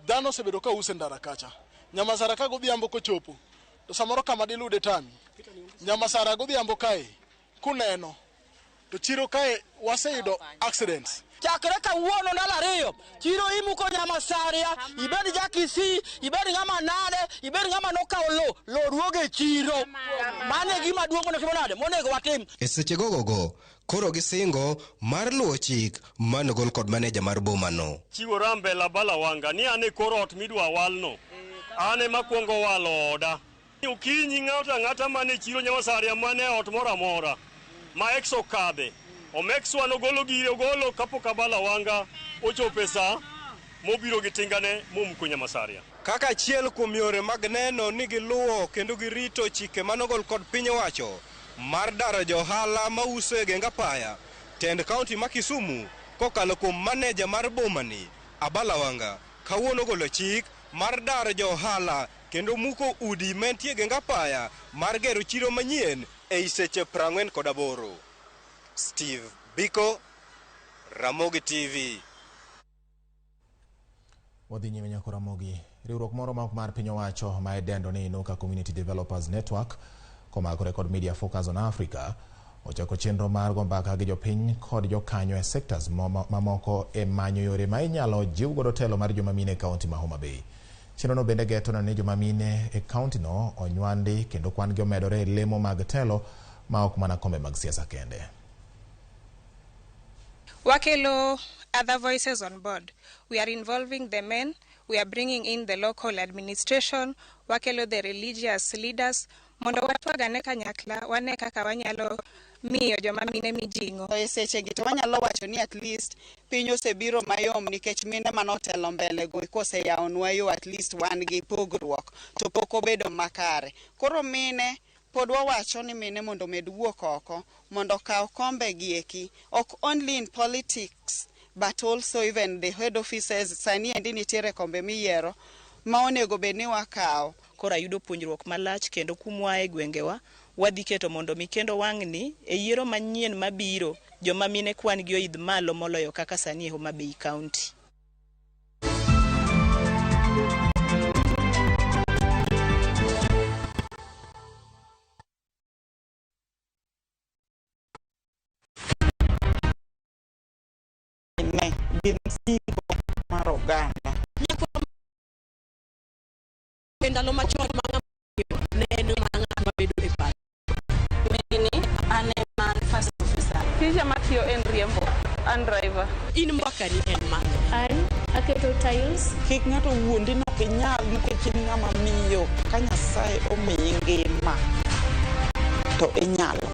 Dhano osebedo ka uso e ndara kacha. Nyamasara ka godhiambo kochopo, to samoro kama dilude tami. Nyamasara godhiambo kae, kuneno, to chiro kae waseyudo accidents. Chakre kawuono ndalo ariyo, chiro imuko Nyamasaria, ibed ja Kisii, ibed ng'ama nade, ibed ng'ama nokawo lo, lo duogo e chiro. Mano e gima duong' monego nade, monego watim. E seche gogogo, koro gisingo mar luwo chik manogol kod maneja mar bomano. Chiwora mbele Abala Wanga ni an e kor ot midwa walno. An ema kwongo walo oda. Okinyi ng'ato ang'ata man e chiro Nyamasaria man e ot moro amora ma ex okadhe. Omex wan ogolo gire ogolo kapok Abala Wanga ochopo e sa mobiro gi tingane momuko Nyamasaria. Kaka achiel kuom yore mag neno ni giluwo kendo girito chike manogol kod piny owacho mar daro johala mauso e geng apaya, tend kaunti ma Kisumu kokalo kuom maneja mar bomani Abala Wanga kawuono ogolo chik mar daro johala kendo muko udi mantie e geng apaya mar gero chiro manyien ei seche 48. Steve Biko, Ramogi TV. Wadhi nyime nyako Ramogi. Riwruok moro ma ok mar piny owacho ma idendo ni Inuka Community Developers Network komakore kod Media Focus on Africa ochako chenro mar go mbaka gi jopiny kod jokanyo e sectors mamoko e manyo yore ma inyalo jiw godo telo mar joma mine e kaunti ma Homa Bay. Chenrono bende geto neno ni joma mine e kaunti no onywandi kendo kwan gi omedore e lemo mag telo ma ok mana kombe mag siasa kende. Wakelo other voices on board. We are involving the men, we are bringing in the local administration, wakelo the religious leaders, mondo watwagane kanyakla, wane kaka wanyalo miyo joma mine mijing'o. E sechegi to wanyalo wacho ni at least piny osebiro mayom nikech mine manotelo mbele go koseyawonwa yo at least wan gi pogruok to pok obedo makare. Koro mine pod wawacho ni mine mondo omed wuok oko mondo okaw kombe gi eki, ok only in politics but also even the head offices. Sani endi nitiere kombe miyiero ma onego bed ni wakawo. Koro ayudo puonjruok malach kendo kumwa e gwengewa wadhi keto mondo mi kendo wang'ni e yiero manyien mabiro joma mine kwan gi oidh malo moloyo kaka sani e Homa Bay County. Ne gin singo mar oganda. E ndalo machon ma ne en mana ng'at mabedo e pacho. Gini an ema an first officer. Tija matiyo en riembo, an driver. In mbakani en mane? An aketo tiles. Kik ng'ato wuondi ni ok inyal nikech in ng'ama miyo. Ka Nyasaye omiyi ngima to inyalo.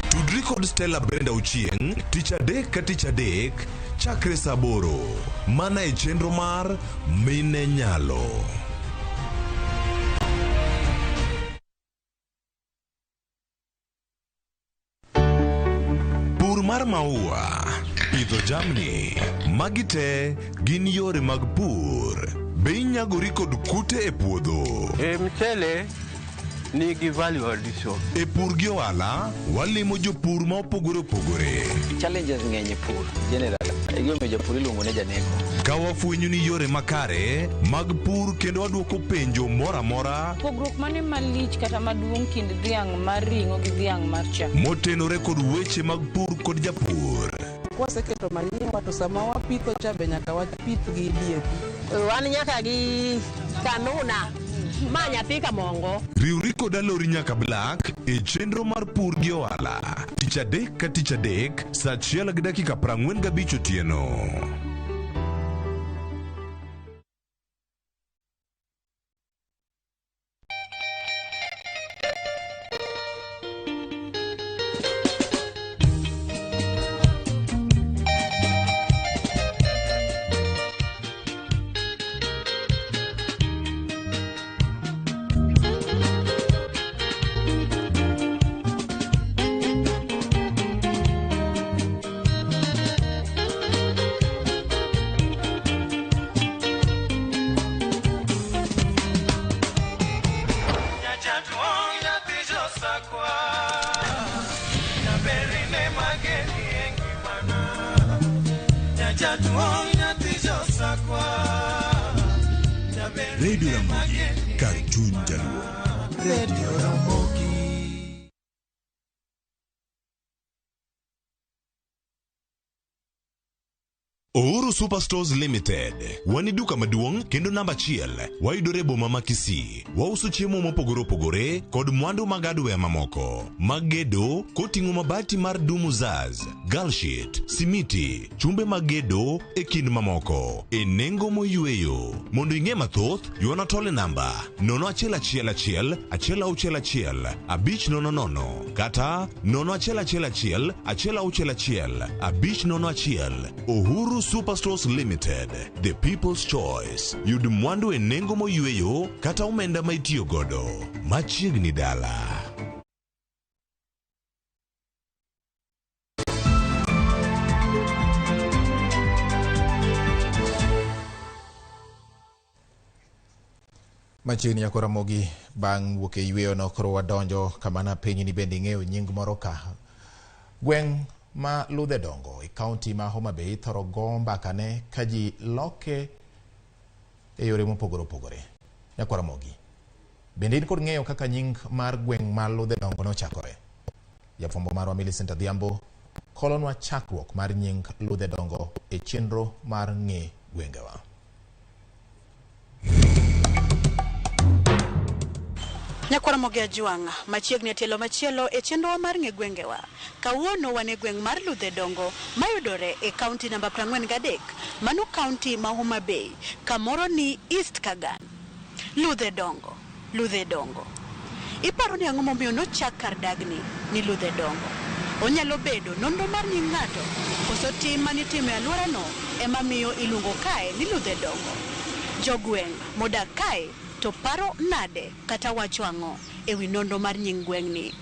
Tudri kod Stella Brenda Ochieng' tich adek ka tich adek chakre saa 8 mana e chenro mar Mine Nyalo. Pur mar maua, pidho jamni, magi te gin yore mag pur. Be inyagori kod kute e puodho? E mchele nigi value addition. E pur gi ohala, walimo jopur ma opogore opogore. Challenges ng'eny e pur general. E gimomiyo japur iluongo ni janeko. Ka wafwenyo ni yore makare mag pur kendo wadwoko penjo moro amora Pogruok mane malich kata maduong' kind dhiang' mar ring'o gi dhiang' mar chak? motenore kod weche mag pur kod japur. Kwaseketo manyiwa to sama wapitho cha be nyaka wapith gi DAP. Wan nyaka gi kanuna ma nyathi kamongo. Riwri kod Alori nyaka Black e chenro mar pur gi ohala tich adek ka tich adek saa 1:45 otieno. Nyajaduong' nyathi josakwa, nyaberine mageni e ngimana. Nyajaduong' nyathi josakwa, nyaberine Radio Ramogi, mageni kar chuny jaluo. Radio Ramogi. Uhuru Superstores Limited. Wan e duka maduong' kendo namba achiel. Wayudore e boma ma Kisii. Wauso chiemo mopogore opogore kod mwandu mag hardware mamoko mag gedo koting'o mabati mar Dumuzaz, Galshit, simiti, chumbe mag gedo e kind mamoko e nengo moyweyo. Mondo ing'e mathoth, ywana tole namba 0111 161 500 kata 0111 161 501. Uhuru Superstores Limited, the people's choice. Yud mwandu e nengo moyweyo kata omenda ma itiyo godo. Machiegni dala. Machiegni nyako Ramogi bang' wuok e yweyono koro wadonjo kama napenji ni bende ing'eyo nying moro ka. Gweng' ma Ludhe Dongo e kaunti ma Homa Bay ithoro go mbakane ka ji loke e yore mopogore opogore. Nyako Ramogi, bende in kod ng'eyo kaka nying mar gweng' ma Ludhe Dongo nochakore? Jafwambo marwa Millicent Adhiambo kolonwa chakruok mar nying Ludhe Dongo e chenro mar ng'e gwengewa. Nyakwar Ramogi Ajwang', machiegni e tielo machielo e chenro mar ng'e gwengewa. Kawuono wan e gweng' mar Ludhe Dongo mayudore e kaunti namba 43, mano kaunti ma Homa Bay, kamoro ni East Kagan. Ludhe Dongo, Ludhe Dongo. Iparo ni ang'o momiyo nochak kar dagni ni Ludhe Dongo? Onyalo bedo nonro mar nying ng'ato, koso tim manitimo e alworano ema miyo iluongo kae ni Ludhe Dongo. Jogweng' modak kae to paro nade kata wacho ang'o e wi nonro mar nying gweng'ni?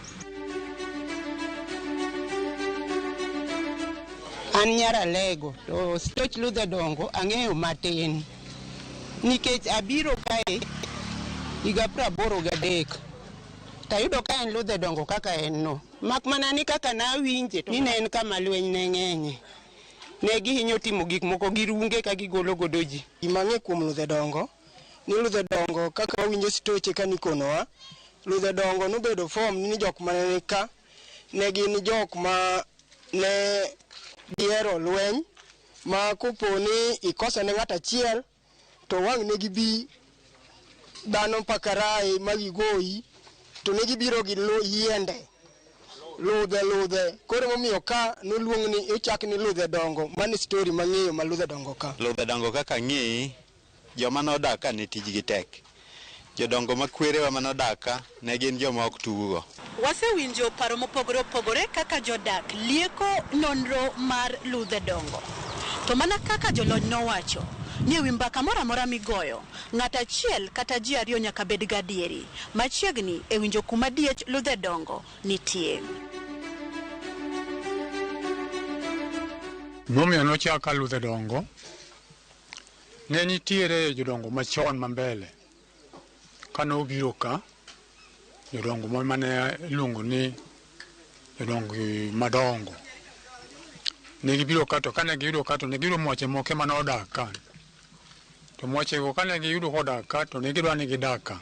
An nyar Alego to stoch Ludhe Dongo ang'eyo matin nikech abiro kae higa 83 tayudo ka en Ludhe Dongo kaka en no, mak mana ni kaka nawinje ni ne en kama lweny ne ng'enye, ne gihinyo timo gik moko gi runge ka gigolo godo ji. Gima ang'e kuom Ludhe Dongo ni Ludhe Dongo kaka wawinjo stoche ka nikonowa, Ludhe Dongo nobedo form ni jok mane ni ka ne gin jok ma ne gihero lweny ma kopo ni ikoso ne ng'ato achiel to wang' ne gibi dhano mpaka rae ma gigoyi to ne gibiro gi yiende ludhe ludhe, koro emomiyo ka noluong ni ochak ni Ludhe Dongo. Mano story mang'eyo ma Ludhe Dongo ka. Ludhe Dongo kaka ng'eyi, joma nodak ka ne tijgi tek. Jodongo ma kwerewa manodak ka ne gin joma ok tugo. Wasewinjo paro mopogore opogore kaka jodak lieko nonro mar Ludhe Dongo. To mana kaka jolony nowacho, ni ewi mbaka moro amora migoyo, ng'ato achiel kata ji ariyo nyaka bed gadieri, machiegni e winjo kuma diech Ludhe Dongo nitie. Momiyo nochak Ludhe Dongo, ne nitiere jodongo machon ma mbele. Kane obiro ka, jodongo mane iluongo ni jodongo madongo. Ne gibiro ka to kane giyudo ka to ne giyudo mwache moko mane odak ka. To mwachego kane giyudo kodak ka to ne gidwa ni gidak ka.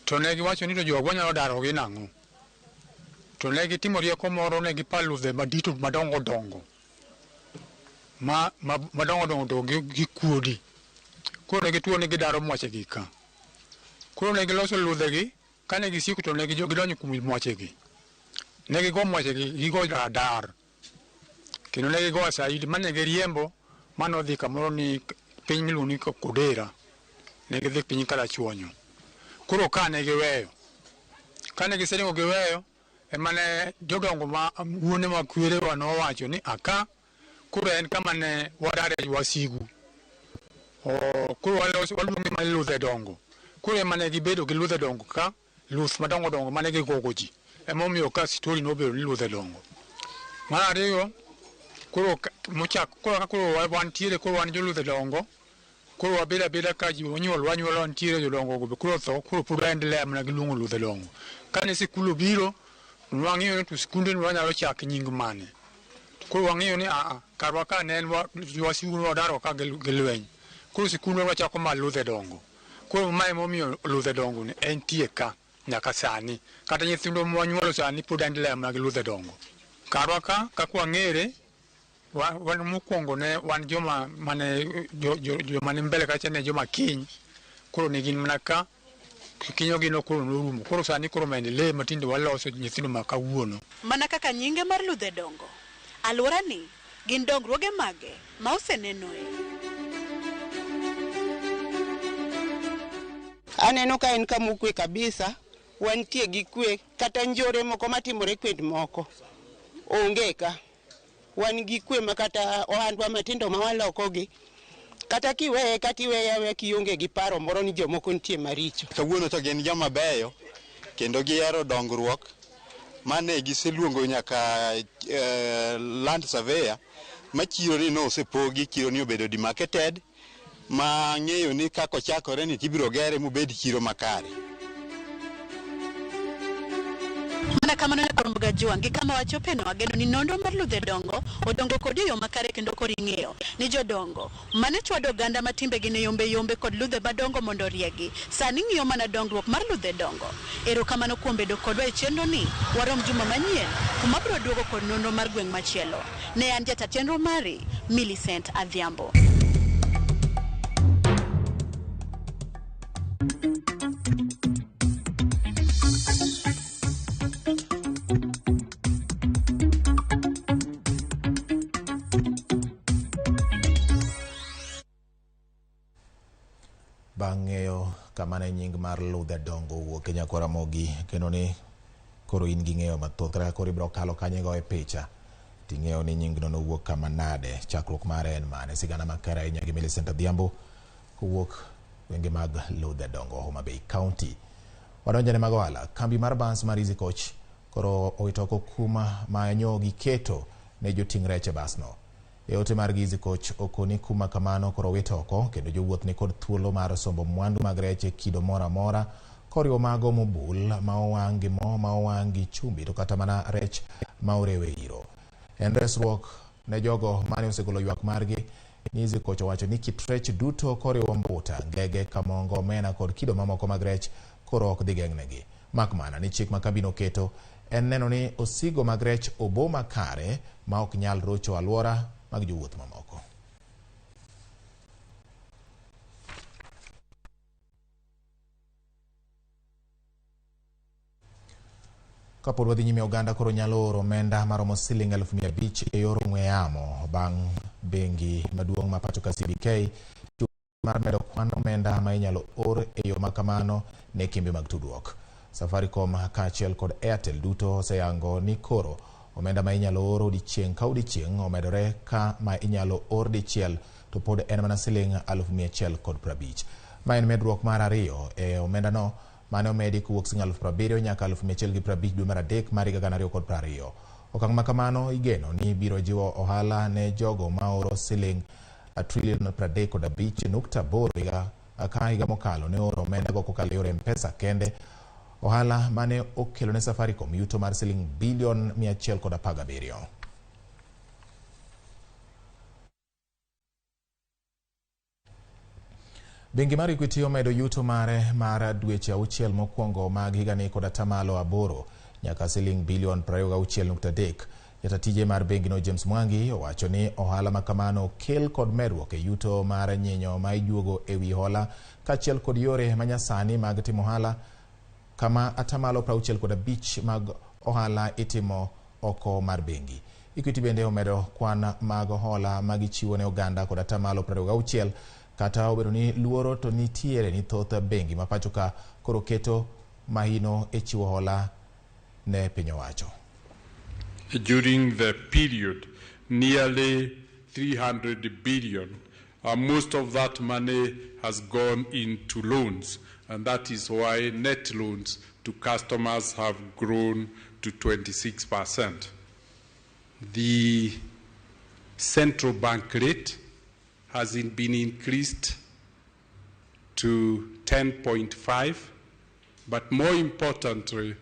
To ne giwacho ni to jogwa nyalo darogi nang'o. To ne gitimo rieko moro, ne gipa ludhe madito madongo dongo. Madongo dongo to gi kuodi. Koro ne gituo ni gidaro mwachegi ka. Koro ne giloso ludhegi, kane gisiko to ne gidonjo kuom mwachegi. Ne gigo mwachegi, gigo radar. Kendo ne gigo asaidi mane giriembo manodhi kamoro ni piny miluongo ni Kodera. Ne gidhi piny Karachuonyo. Koro ka ne giweyo. Kane giseringo giweyo, emane jodongo ma wuone ma kwerewa nowacho ni aka koro en kama ne wadare wasigu. Koro waluonge mana Ludhe Dongo. Koro ema ne gibedo gi Ludhe Dongo ka, luth madongo dongo mane gigogo ji. Emomiyo ka story nobedo ni Ludhe Dongo. Mar ariyo, koro mochak koro ka koro wantiere koro wan jo Ludhe Dongo, Koro wabedo abeda ka ji onyuol wanyuola nitiere jodongo go be koro otho koro pod waendelea mana gi luongo ludhe dongo. Kane sikul obiro nwang'iyo ni to sikunde ni wanyalo chak nying mane. Koro wang'iyo ni aa karwa ka ne en wasigu wadaro ka gi lweny. Koro sikundwa wachako mar ludhe dongo. Koro mae emomiyo ludhe dongo ni entie ka nyaka sani. Kata nyithindwa mwanyuolo sani pod endelea mana gi ludhe dongo. Karwa ka kaka wang'ere wan mokwongo ne wan joma mane joma ni mbele kacha ne joma kiny. Koro ne gin mana ka kinyogi no koro norumo. Koro sani koro maendeleo matinde waloso nyithindo ma kawuono. Mana kaka nyinge mar ludhe dongo, alworani gin dongruoge mage ma osenenoe? Aneno ka en kama okwe kabisa, wantie gi kwe, kata njore moko matimore kwend moko onge ka. Wan gi kwe ma kata ohandwa matindo ma walokogi, kata kiweye kata iweye aweya kionge gi paro moro ni jomoko nitie maricho. Kawuono to gin joma beyo kendo gihero dongruok mane giseluongo nyaka land surveyor ma chiro ni nosepogi, chiro ni obedo demarcated ma ng'eyo ni kaka ochakore ni tibiro gere mobed chiro makare. Mana kamano Nyakoromboga Jwang' gi kama wachopeno ageno ni nonro mar ludhe dongo odongo kodi e yo makare kendo koro ing'eyo ni jodongo mane chwado oganda ma timbegi ne yombe yombe kod ludhe madongo mondo oriegi sani ng'iyo mana dongruok mar ludhe dongo. Erokamano kuom bedo kodwa e chenro ni warom juma manyien kuma biro duogo kod nonro mar gweng' machielo. Ne an jata chenro mari Millicent Adhiambo. Bang' ng'eyo kama ne nying mar ludhe dongo owuok e Nyakwar Ramogi kendo ni koro in gi ng'eyo mathoth kata koro ibiro kalo kanyo igoye picha ting'eyo ni nyingno nowuok kama nade, chakruok mare en mane. Sigana makare ahinya gi Millicent Adhiambo kowuok gwenge mag ludhe dongo Homa Bay County. Wadonjo ne mag ohala. Kambi mar bas mar Easy Coach koro owito oko kuma ma nyo giketo ne joting' rech e basno. E ote margi Easy Coach okoni kuma kamano koro owito oko kendo jowuoth ni kod thuolo mar sombo mwandu mag rech e kido moro amora koriwo mago mobul, ma owang' gi mo, ma owang' gi chumbi to kata mana rech ma orew e iro. En resruok ne jogo mane osegolo ywak margi ni Easy Coach owacho ni kit rech duto koriwo mbuta, ngege, kamongo, omena kod kido mamoko mag rech koro ok dhi geng'negi. Mak mana ni chik ma kambino oketo en neno ni osigo mag rech obo makare ma ok nyal rocho alwora mag jowuoth mamoko. Kapod wadhi nyime, oganda koro nyalo oro omenda maromo siling 500,000 e yor ong'we yamo bang' bengi maduong' ma pacho ka CBK mar medo kwan omenda ma inyalo or e yo makamano ne kembe mag tudruok. Safaricom kaachiel kod Airtel duto oseyango ni koro omenda ma inyalo oro odiechieng' ka odiechieng' omedore ka ma inyalo or dichiel to pod en mana siling 150,000. Ma en medruok mar ariyo e omendano mane omedi kowuok siling 70,000 nyaka 150,000 dwe mar adek mar higa 2020. Okang' ma kamano igeno ni biro jiwo ohala ne jogo ma oro siling trilion 35.8 higa ka higa mokalo ne oro omenda go kokalo e yor M-Pesa kende. Ohala mane okelo ne Safaricom yuto mar siling bilion 117. Bengi mar Equity omedo yuto mare mar dweche 6 mokwongo mag higani kod 8% nyaka siling bilion 26.3. Jatatije mar bengino James Mwangi owacho ni ohala makamano okel kod medruok e yuto mar nyinyo ma ijuogo e wi hola kaachiel kod yore manyasani mag timo ohala kama 65% mag ohala itimo oko mar bengi. Equity bende omedo kwan mag hola magichiwo ne oganda kod 26% kata obedo ni luoro to nitiere ni thoth bengi ma pacho ka koro keto mahino e chiwo hola ne piny owacho. During the period, nearly 300 billion. Most of that money has gone into loans, and that is why net loans to customers have grown to 26%. The central bank rate has been increased to 10.5, but more importantly,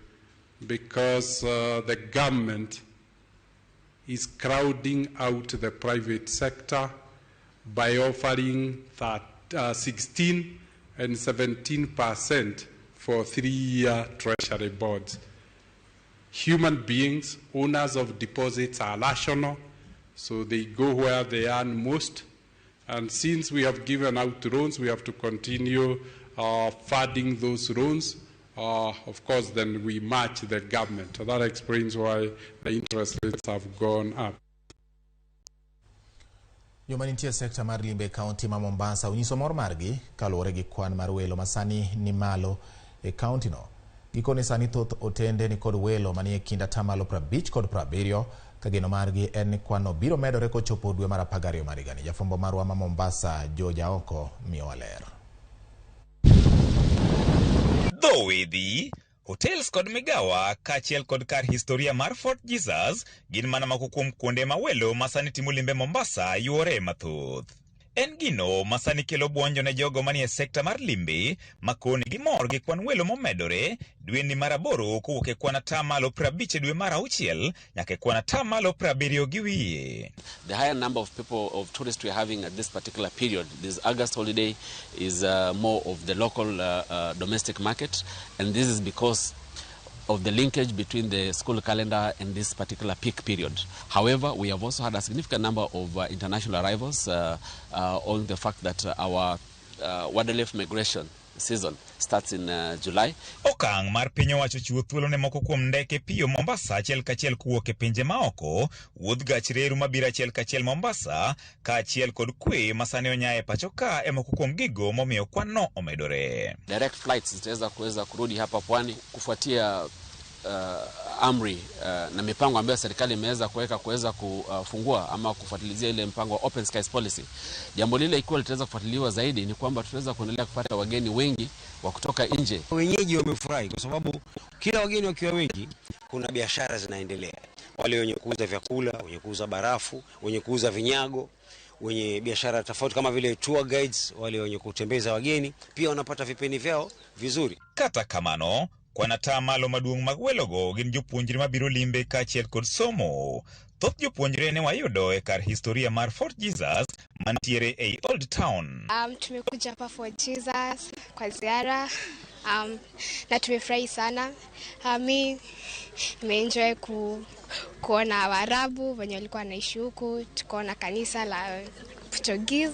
because the government is crowding out the private sector by offering 16 and 17% for 3-year treasury bonds. Human beings, owners of deposits, are rational, so they go where they earn most. And since we have given out loans, we have to continue funding those loans. Of course, then we match the government. So that explains why the interest rates have gone up. Joma nitie e sekta mar limbe e kaunti ma Mombasa onyiso mor margi kaluwore gi kwan mar welo masani ni malo e kaunti no. Gikone sani thoth otende ni kod welo manie kind atamalo 50 kod 70 ka geno margi en ni kwan no biro medore kochopo dwe mar 12 mar higani. Jafwambo marwa ma Mombasa George Aoko miyowa ler. Dho wedhi, hotels kod migawa kaachiel kod kar historia mar Fort Jesus gin mana moko kuom kuonde ma welo masani timo limbe Mombasa yuore mathoth. En gino masani kelo buonjo ne jogo manie sekta mar limbe makoni gimor gi kwan welo momedore dweni mar 8 kowuok e kwan 50% e dwe mar 6 nyaka e kwan 70.5. The higher number of people, of tourists we are having at this particular period, this August holiday, is more of the local domestic market, and this is because of the linkage between the school calendar and this particular peak period. However, we have also had a significant number of international arrivals on the fact that our wildlife migration season starts in July. Okang' mar piny owacho chiwo thuolo ne moko kuom ndeke piyo Mombasa achiel kachiel kowuok e pinje maoko, wuodh gach reru mabiro achiel kachiel Mombasa, kaachiel kod kwe masani onya e pacho ka e moko kuom gigo momiyo kwan no omedore. Direct flights zitaweza kuweza kurudi hapa pwani kufuatia amri na mipango ambayo serikali imeweza kuweka kuweza kufungua ama kufuatilizia ile mpango wa Open Skies Policy. Jambo lile ikiwa litaweza kufuatiliwa zaidi ni kwamba tutaweza kuendelea kupata wageni wengi wa kutoka nje. Wenyeji wamefurahi kwa sababu kila wageni wakiwa wengi kuna biashara zinaendelea. Wale wenye kuuza vyakula, wenye kuuza barafu, wenye kuuza vinyago, wenye biashara tofauti kama vile tour guides, wale wenye kutembeza wageni pia wanapata vipeni vyao vizuri. Kata kamano, kwan atamalo maduong' mag welogo gin jopuonjre mabiro limbe kaachiel kod somo. Thoth jopuonjre ne wayudo e kar historia mar Fort Jesus mantiere ei Old Town. Tumekuja hapa Fort Jesus kwa ziara na tumefurahi sana. Mi nimeenjoy kuona Waarabu wenye walikuwa wanaishi huku, tukaona kanisa la Portuguese.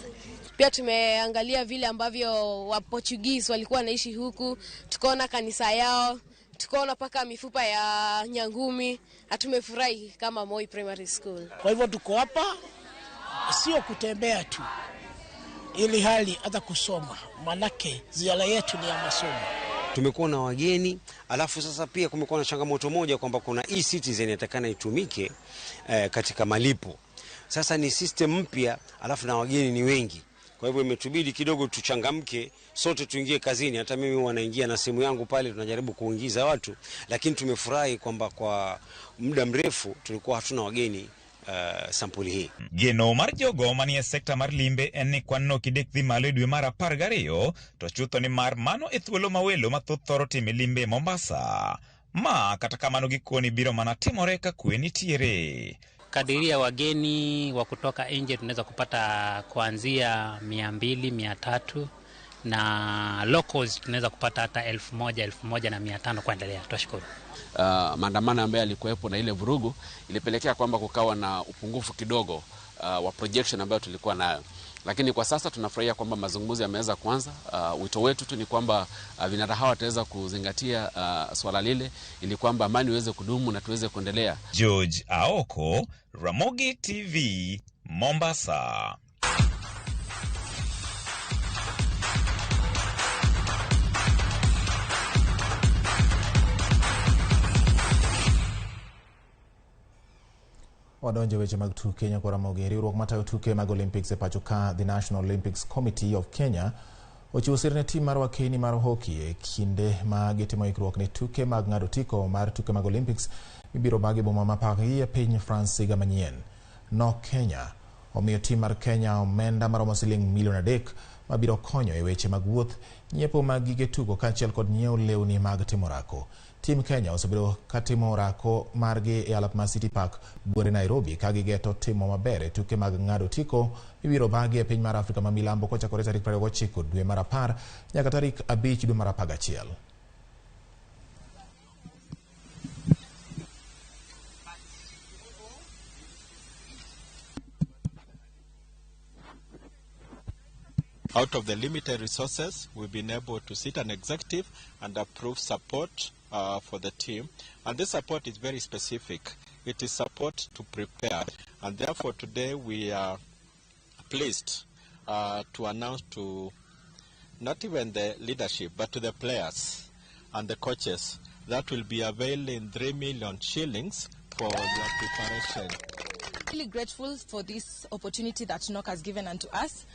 Pia tumeangalia vile ambavyo wa Portuguese walikuwa wanaishi huku, tukaona kanisa yao, tukaona paka mifupa ya nyangumi na tumefurahi kama Moi Primary School. Kwa hivyo tuko hapa sio kutembea tu, ili hali hata kusoma, manake ziara yetu ni ya masomo. Tumekuwa na wageni, alafu sasa pia kumekuwa na changamoto moja kwamba kuna e-citizen inatakana itumike katika malipo. Sasa ni system mpya, alafu na wageni ni wengi. Kwa hivyo imetubidi kidogo tuchangamke, sote tuingie kazini. Hata mimi wanaingia na simu yangu pale, tunajaribu kuingiza watu, lakini tumefurahi kwamba kwa muda mrefu tulikuwa hatuna wageni sampuli hii. Geno mar jogo manie sekta mar limbe en ni kwan no kidek dhi malo e dwe mar 12, to chutho ni mar mano e thuolo ma welo mathoth thoro timo limbe Mombasa. Ma kata kamano gikoni biro mana timore ka kwe nitiere. Kadiria wageni wa kutoka nje tunaweza kupata kuanzia 200, 300 na locals tunaweza kupata hata 1000, 1500 kuendelea. Tunashukuru. Maandamano ambayo yalikuwepo na ile vurugu ilipelekea kwamba kukawa na upungufu kidogo wa projection ambayo tulikuwa nayo. Lakini kwa sasa tunafurahia kwamba mazungumzo yameweza kuanza. Wito wetu tu ni kwamba vinara hawa wataweza kuzingatia swala lile ili kwamba amani iweze kudumu na tuweze kuendelea. George Aoko, Ramogi TV, Mombasa. Wadonjo weche mag tuke nyakwa Ramogi. Riwruok matayo tuke mag Olympics e pacho ka, The National Olympics Committee of Kenya, ochiwo sir ne tim mar wakeni mar hockey e kinde ma gitimo ikruok ne tuke mag ng'ado otiko mar tuke mag Olympics mibiro bag e boma ma Paris e piny France higa manyien. No Kenya omiyo tim mar Kenya omenda maromo siling milion 3 mar mabiro konyo e weche mag wuoth, nyiepo mag gige tugo kaachiel kod nyiewo lewni mag timo orako. Tim Kenya osebedo katimo orako margi e alap mar City Park buore Nairobi ka gigeto timo maber e tuke mag ng'ado otiko mibiro bagi e piny mar Afrika ma milambo kochakore tarik 29 dwe mar 10 nyaka tarik 5 dwe mar 11. Out of the limited resources, we've been able to sit an executive and approve support for the team. And this support is very specific. It is support to prepare. And therefore today we are pleased to announce to not even the leadership, but to the players and the coaches that will be availing 3 million shillings for their preparation. Really grateful for this opportunity that NOC has given unto us.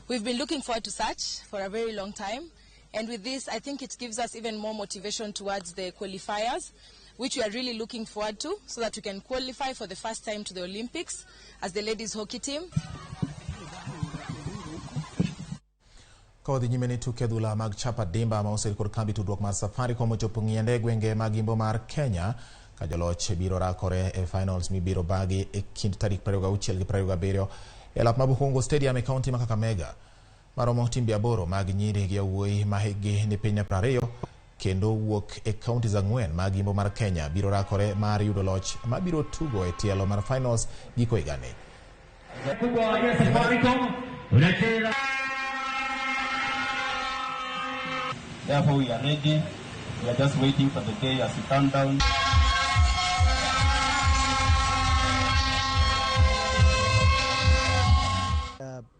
We've been looking forward to such for a very long time, and with this I think it gives us even more motivation towards the qualifiers, which we are really looking forward to, so that we can qualify for the first time to the Olympics as the ladies hockey team. Ka wadhi nyime ni tuke adhula mag chapa dimba ma oser kod kambi tudruok mar Safaricom ochopo ng'iende e gwenge mag imbo mar Kenya ka joloch biro rakore e finals mibiro bagi e kind tarik 26 gi 27 e lap ma Bukhungu Stadium e kaunti ma Kakamega. Maromo timbe 8 mag nyiri gi yawuoyi ma hikgi ni piny 20 kendo wuok e kaunti 4 mag imbo mar Kenya biro rakore mar yudo loch mabiro tugo e tielo mar finals giko higani. Therefore, we are ready. We are just waiting for the day as we count down.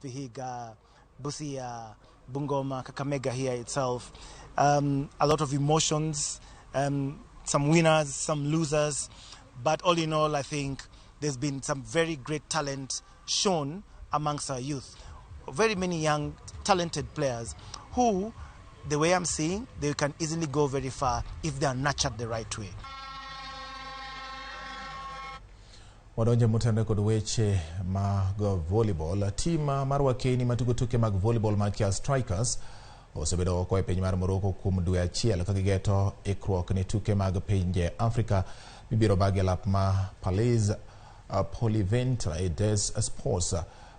Vihiga, Busia, Bungoma, Kakamega here itself. A lot of emotions, some winners, some losers. But all in all, I think there's been some very great talent shown amongst our youth. Very many young, talented players who, the way I'm seeing, they can easily go very far if they are nurtured the right way. Wadonje motenore kod weche mag volleyball. Tim mar Wakeni matugo tuke mag volleyball mag Kia Strikers osebedo oko e piny mar Morocco kuom dwe achiel ka gigeto ikruok ne tuke mag pinje Afrika mibiro bagi e lap ma Palais Polyvent des Sports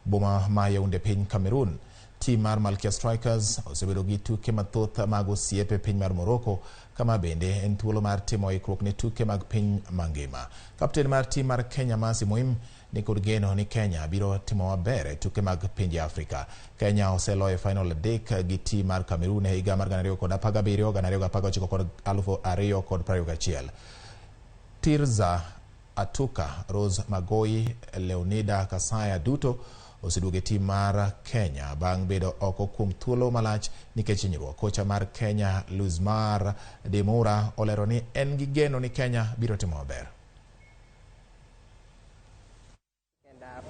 boma ma Yaounde piny Cameroon. Tim mar Malkia Strikers osebedo gi tuke mathoth mag osiep e piny mar Morocco kama bende en thuolo mar timo ikruok ne tuke mag piny mangima. Kapten mar tim mar Kenya Mercy Muim ni kod geno ni Kenya biro timo maber e tuke mag pinje Afrika. Kenya oseloyo final 3 gi tim mar Cameroon e higa mar 2017, 2019 kod 2021. Tirza Atuka, Rose Magoi, Leonida Kasaya duto oseduogo e tim mar Kenya bang' bedo oko kuom thuolo malach nikech hinyruok. Kocha mar Kenya Luzmar de Moura olero ni en gi geno ni Kenya biro timo maber.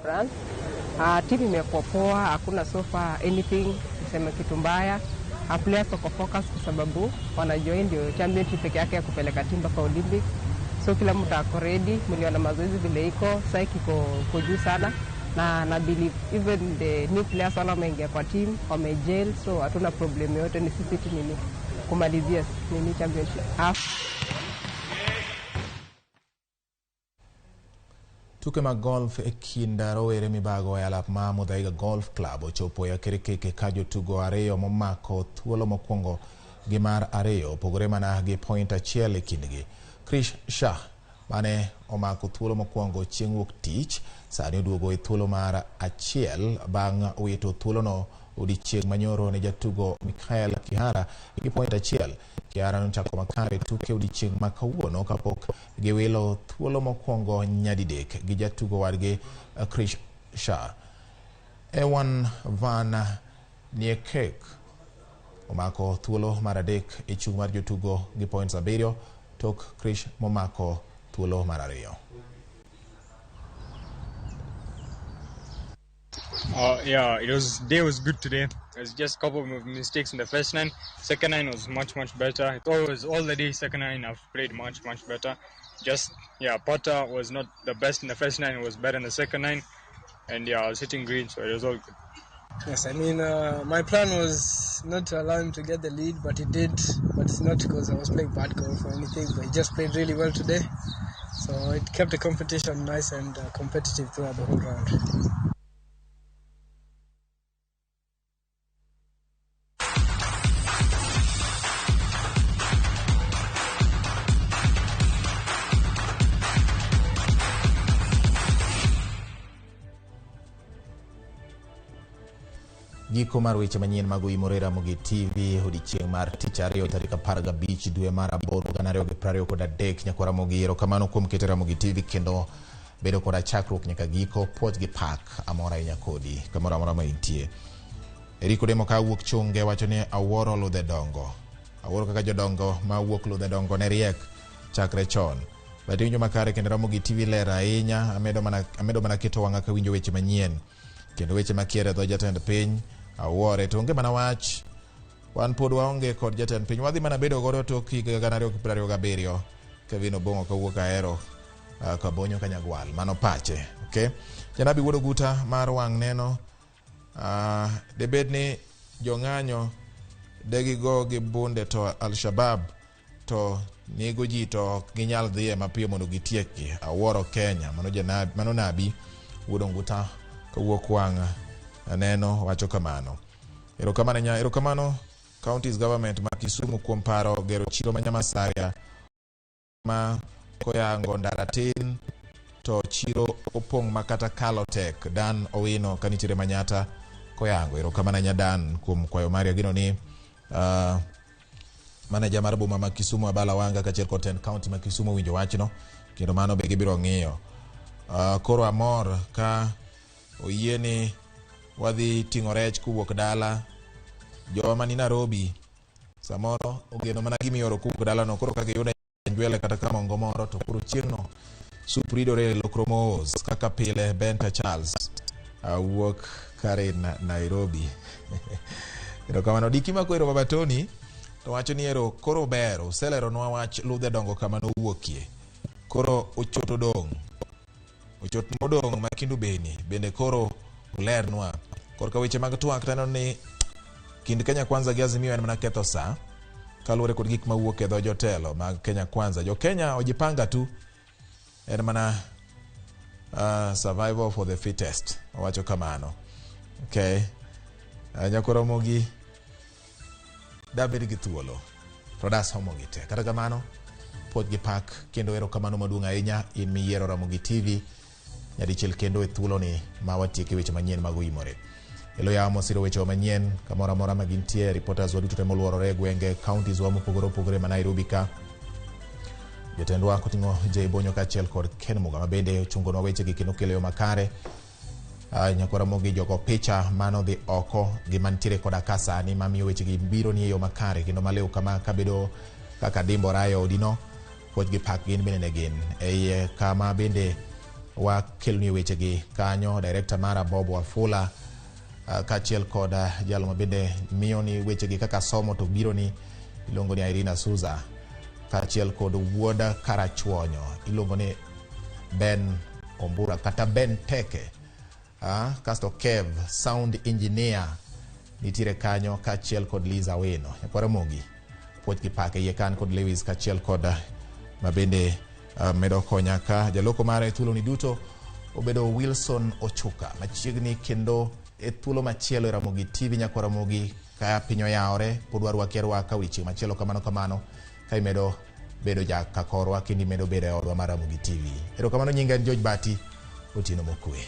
France. Timu imekuwa poa, hakuna so far anything kusema kitu mbaya. Players wako focus kwa sababu wanajua ndio championship peke yake ya kupeleka timu mpaka Olympics. So kila mtu ako ready, mliona mazoezi vile iko, psyche iko juu sana. Na believe even the new players wala wameingia kwa team, wamegel, so hatuna problem yote, ni sisi tu nini kumalizia nini championship. Tuke mag golf e kind rowere mibago e alap ma Muthaiga Golf Club ochopo e okirikiki ka jotugo ariyo momako thuolo mokwongo gi mar ariyo opogore mana gi point achiel e kindgi. Krish Shah mane omako thuolo mokwongo chieng' wuok tich sani oduogo e thuolo mar achiel bang' wito thuolono odiechieng' manyoro ne jatugo Michael Kihara gi point achiel. Kihara nochako makare tuke odiechieng' ma kawuono kapok giwilo thuolo mokwongo nyadidek gi jatugo wadgi Krish Shah. Ewan Van Niekerk omako thuolo mar adek e chung' mar jotugo gi points 7 tok Krish momako thuolo mar ariyo. Yeah, day was good today. It was just a couple of mistakes in the first nine. Second nine was much better. It always all the day second nine I've played much better. Just yeah, putter was not the best in the first nine, it was better in the second nine, and yeah, I was hitting green, so it was all good. Yes, I mean, my plan was not to allow him to get the lead, but he did. But it's not because I was playing bad golf or anything, but he just played really well today. So it kept the competition nice and competitive throughout the whole round. Giko mar weche manyien mag Oimore Ramogi TV odiechieng' mar tich ariyo tarik 15 dwe mar 8 2023. Nyakwa Ramogi, erokamano kuom keto Ramogi TV kendo bedo koda chakruok nyaka giko. Puoch gi pak amora ahinya kodi kamoro amora ma intie. Eriko Demo ka wuok Chunge wacho ni awuoro ludhe dongo, awuoro kaka jodongo ma wuok ludhe dongo ne riek chakre chon. But iwinjo makare kendo Ramogi TV ler ahinya. Amedo mana keto wang'a kawinjo weche manyien kendo weche makier e dho jatend piny awuore. To onge mana wach, wan pod waonge kod jatend piny, wadhi mana bedo godo tok higa 2027. Kevin Obong'o kawuok Ahero Kabonyo Kanyagwal, mano pache. Okay, Janabi wuod Oguta mar wang' neno, debed ni jong'anyo degigo gi bunde to Al-Shabab to nego ji to ok ginyal dhiye mapiyo mondo gitiekgi. Awuoro Kenya. Mano janabi, mano nabi wuod Oguta kawuok wang' neno wacho kamano. Erokamano nya, erokamano counties government ma Kisumu kuom paro gero chiro ma Nyamasaria ma koyango ndara tin to chiro opong' ma kata kalo tek. Dan Owino kanitiere Manyata koyango. Erokamano nya Dan kuom kwayo mari. Ageno ni manager mar boma ma Kisumu Abala Wanga kaachiel kod tend county ma Kisumu winjo wachno kendo mano be gibiro ng'iyo. Koro amor ka oyie ni wadhi ting'o rech kowuok dala. Jowa mani Nairobi samoro ogeno mana gimioro kowuok dalano, koro ka giyudo njwele kata kamongo moro to koro chieng'no sup ridore e lokro mos kaka pile. Benta Charles wuok kare Nairobi. Erokamano. Diki Makwero Baba Tony to wacho ni ero koro ber useleronwa wach ludhe dongo kama nowuokie. Koro ochot odong', ochot modong' ma Kindu Beni bende koro ulernwa. Korka weche mag twak taneno ni kind Kenya Kwanza gi Azimio en mana ketho saa kaluwore kod gik mawuok e dho jotelo mag Kenya Kwanza. Jo Kenya ojipanga tu, en mana survival for the fittest, owacho kamano. Okay. Nyakoromogi dabed gi thuolo to dasomogi te. Kata kamano puoch gi pak kendo erokamano maduong' ahinya in miyiero Ramogi TV nyadichiel kendo e thuoloni ma watieke weche manyien mag Oimore. Elo yamo siro weche manyien kamoro amora ma gintie, reporters wa duto te moluorore e gwenge, counties wa mopogore opogore ma Nairobi ka. Jotendwa koting'o Jay Bonyo kaachiel kod Ken Muga ma bende ochungonwa wechegi kendo kelo yo makare. Nyakwa Ramogi jogo picha mano dhi oko gi mantiere koda ka sani mamiyo wechegi biro ni e yo makare kendo maliw kama kabedo kaka dimbora e odino. Puoch gi pak gin bende ne gin e iye kama bende wakeloni wechegi kanyo. Director mara Bob Wafula kaachiel kod jalo ma bende miyo ni wechegi kaka somo to biro ni iluongo ni Irina Suza kaachiel kod wuod Karachuonyo iluongo ni Ben Ombura kata Ben Teke. Kasto Kev sound engineer nitiere kanyo kaachiel kod Liza Wino. Nyakwa Ramogi puoch gi pak e iye kan kod Lewis kaachiel kod mabende medo konya ka jaloko mare thuoloni duto obedo Wilson Ochuka machiegni kendo e thuolo machielo e Ramogi TV. Nyakwa Ramogi ka piny oyawore pod warwaki arwaka odiechieng' machielo kamano kamano ka imedo bedo jakakorwa kendo imedo bedo e odwa mar Ramogi TV. Erokamano, nyinga en George Bati, otieno mokwe.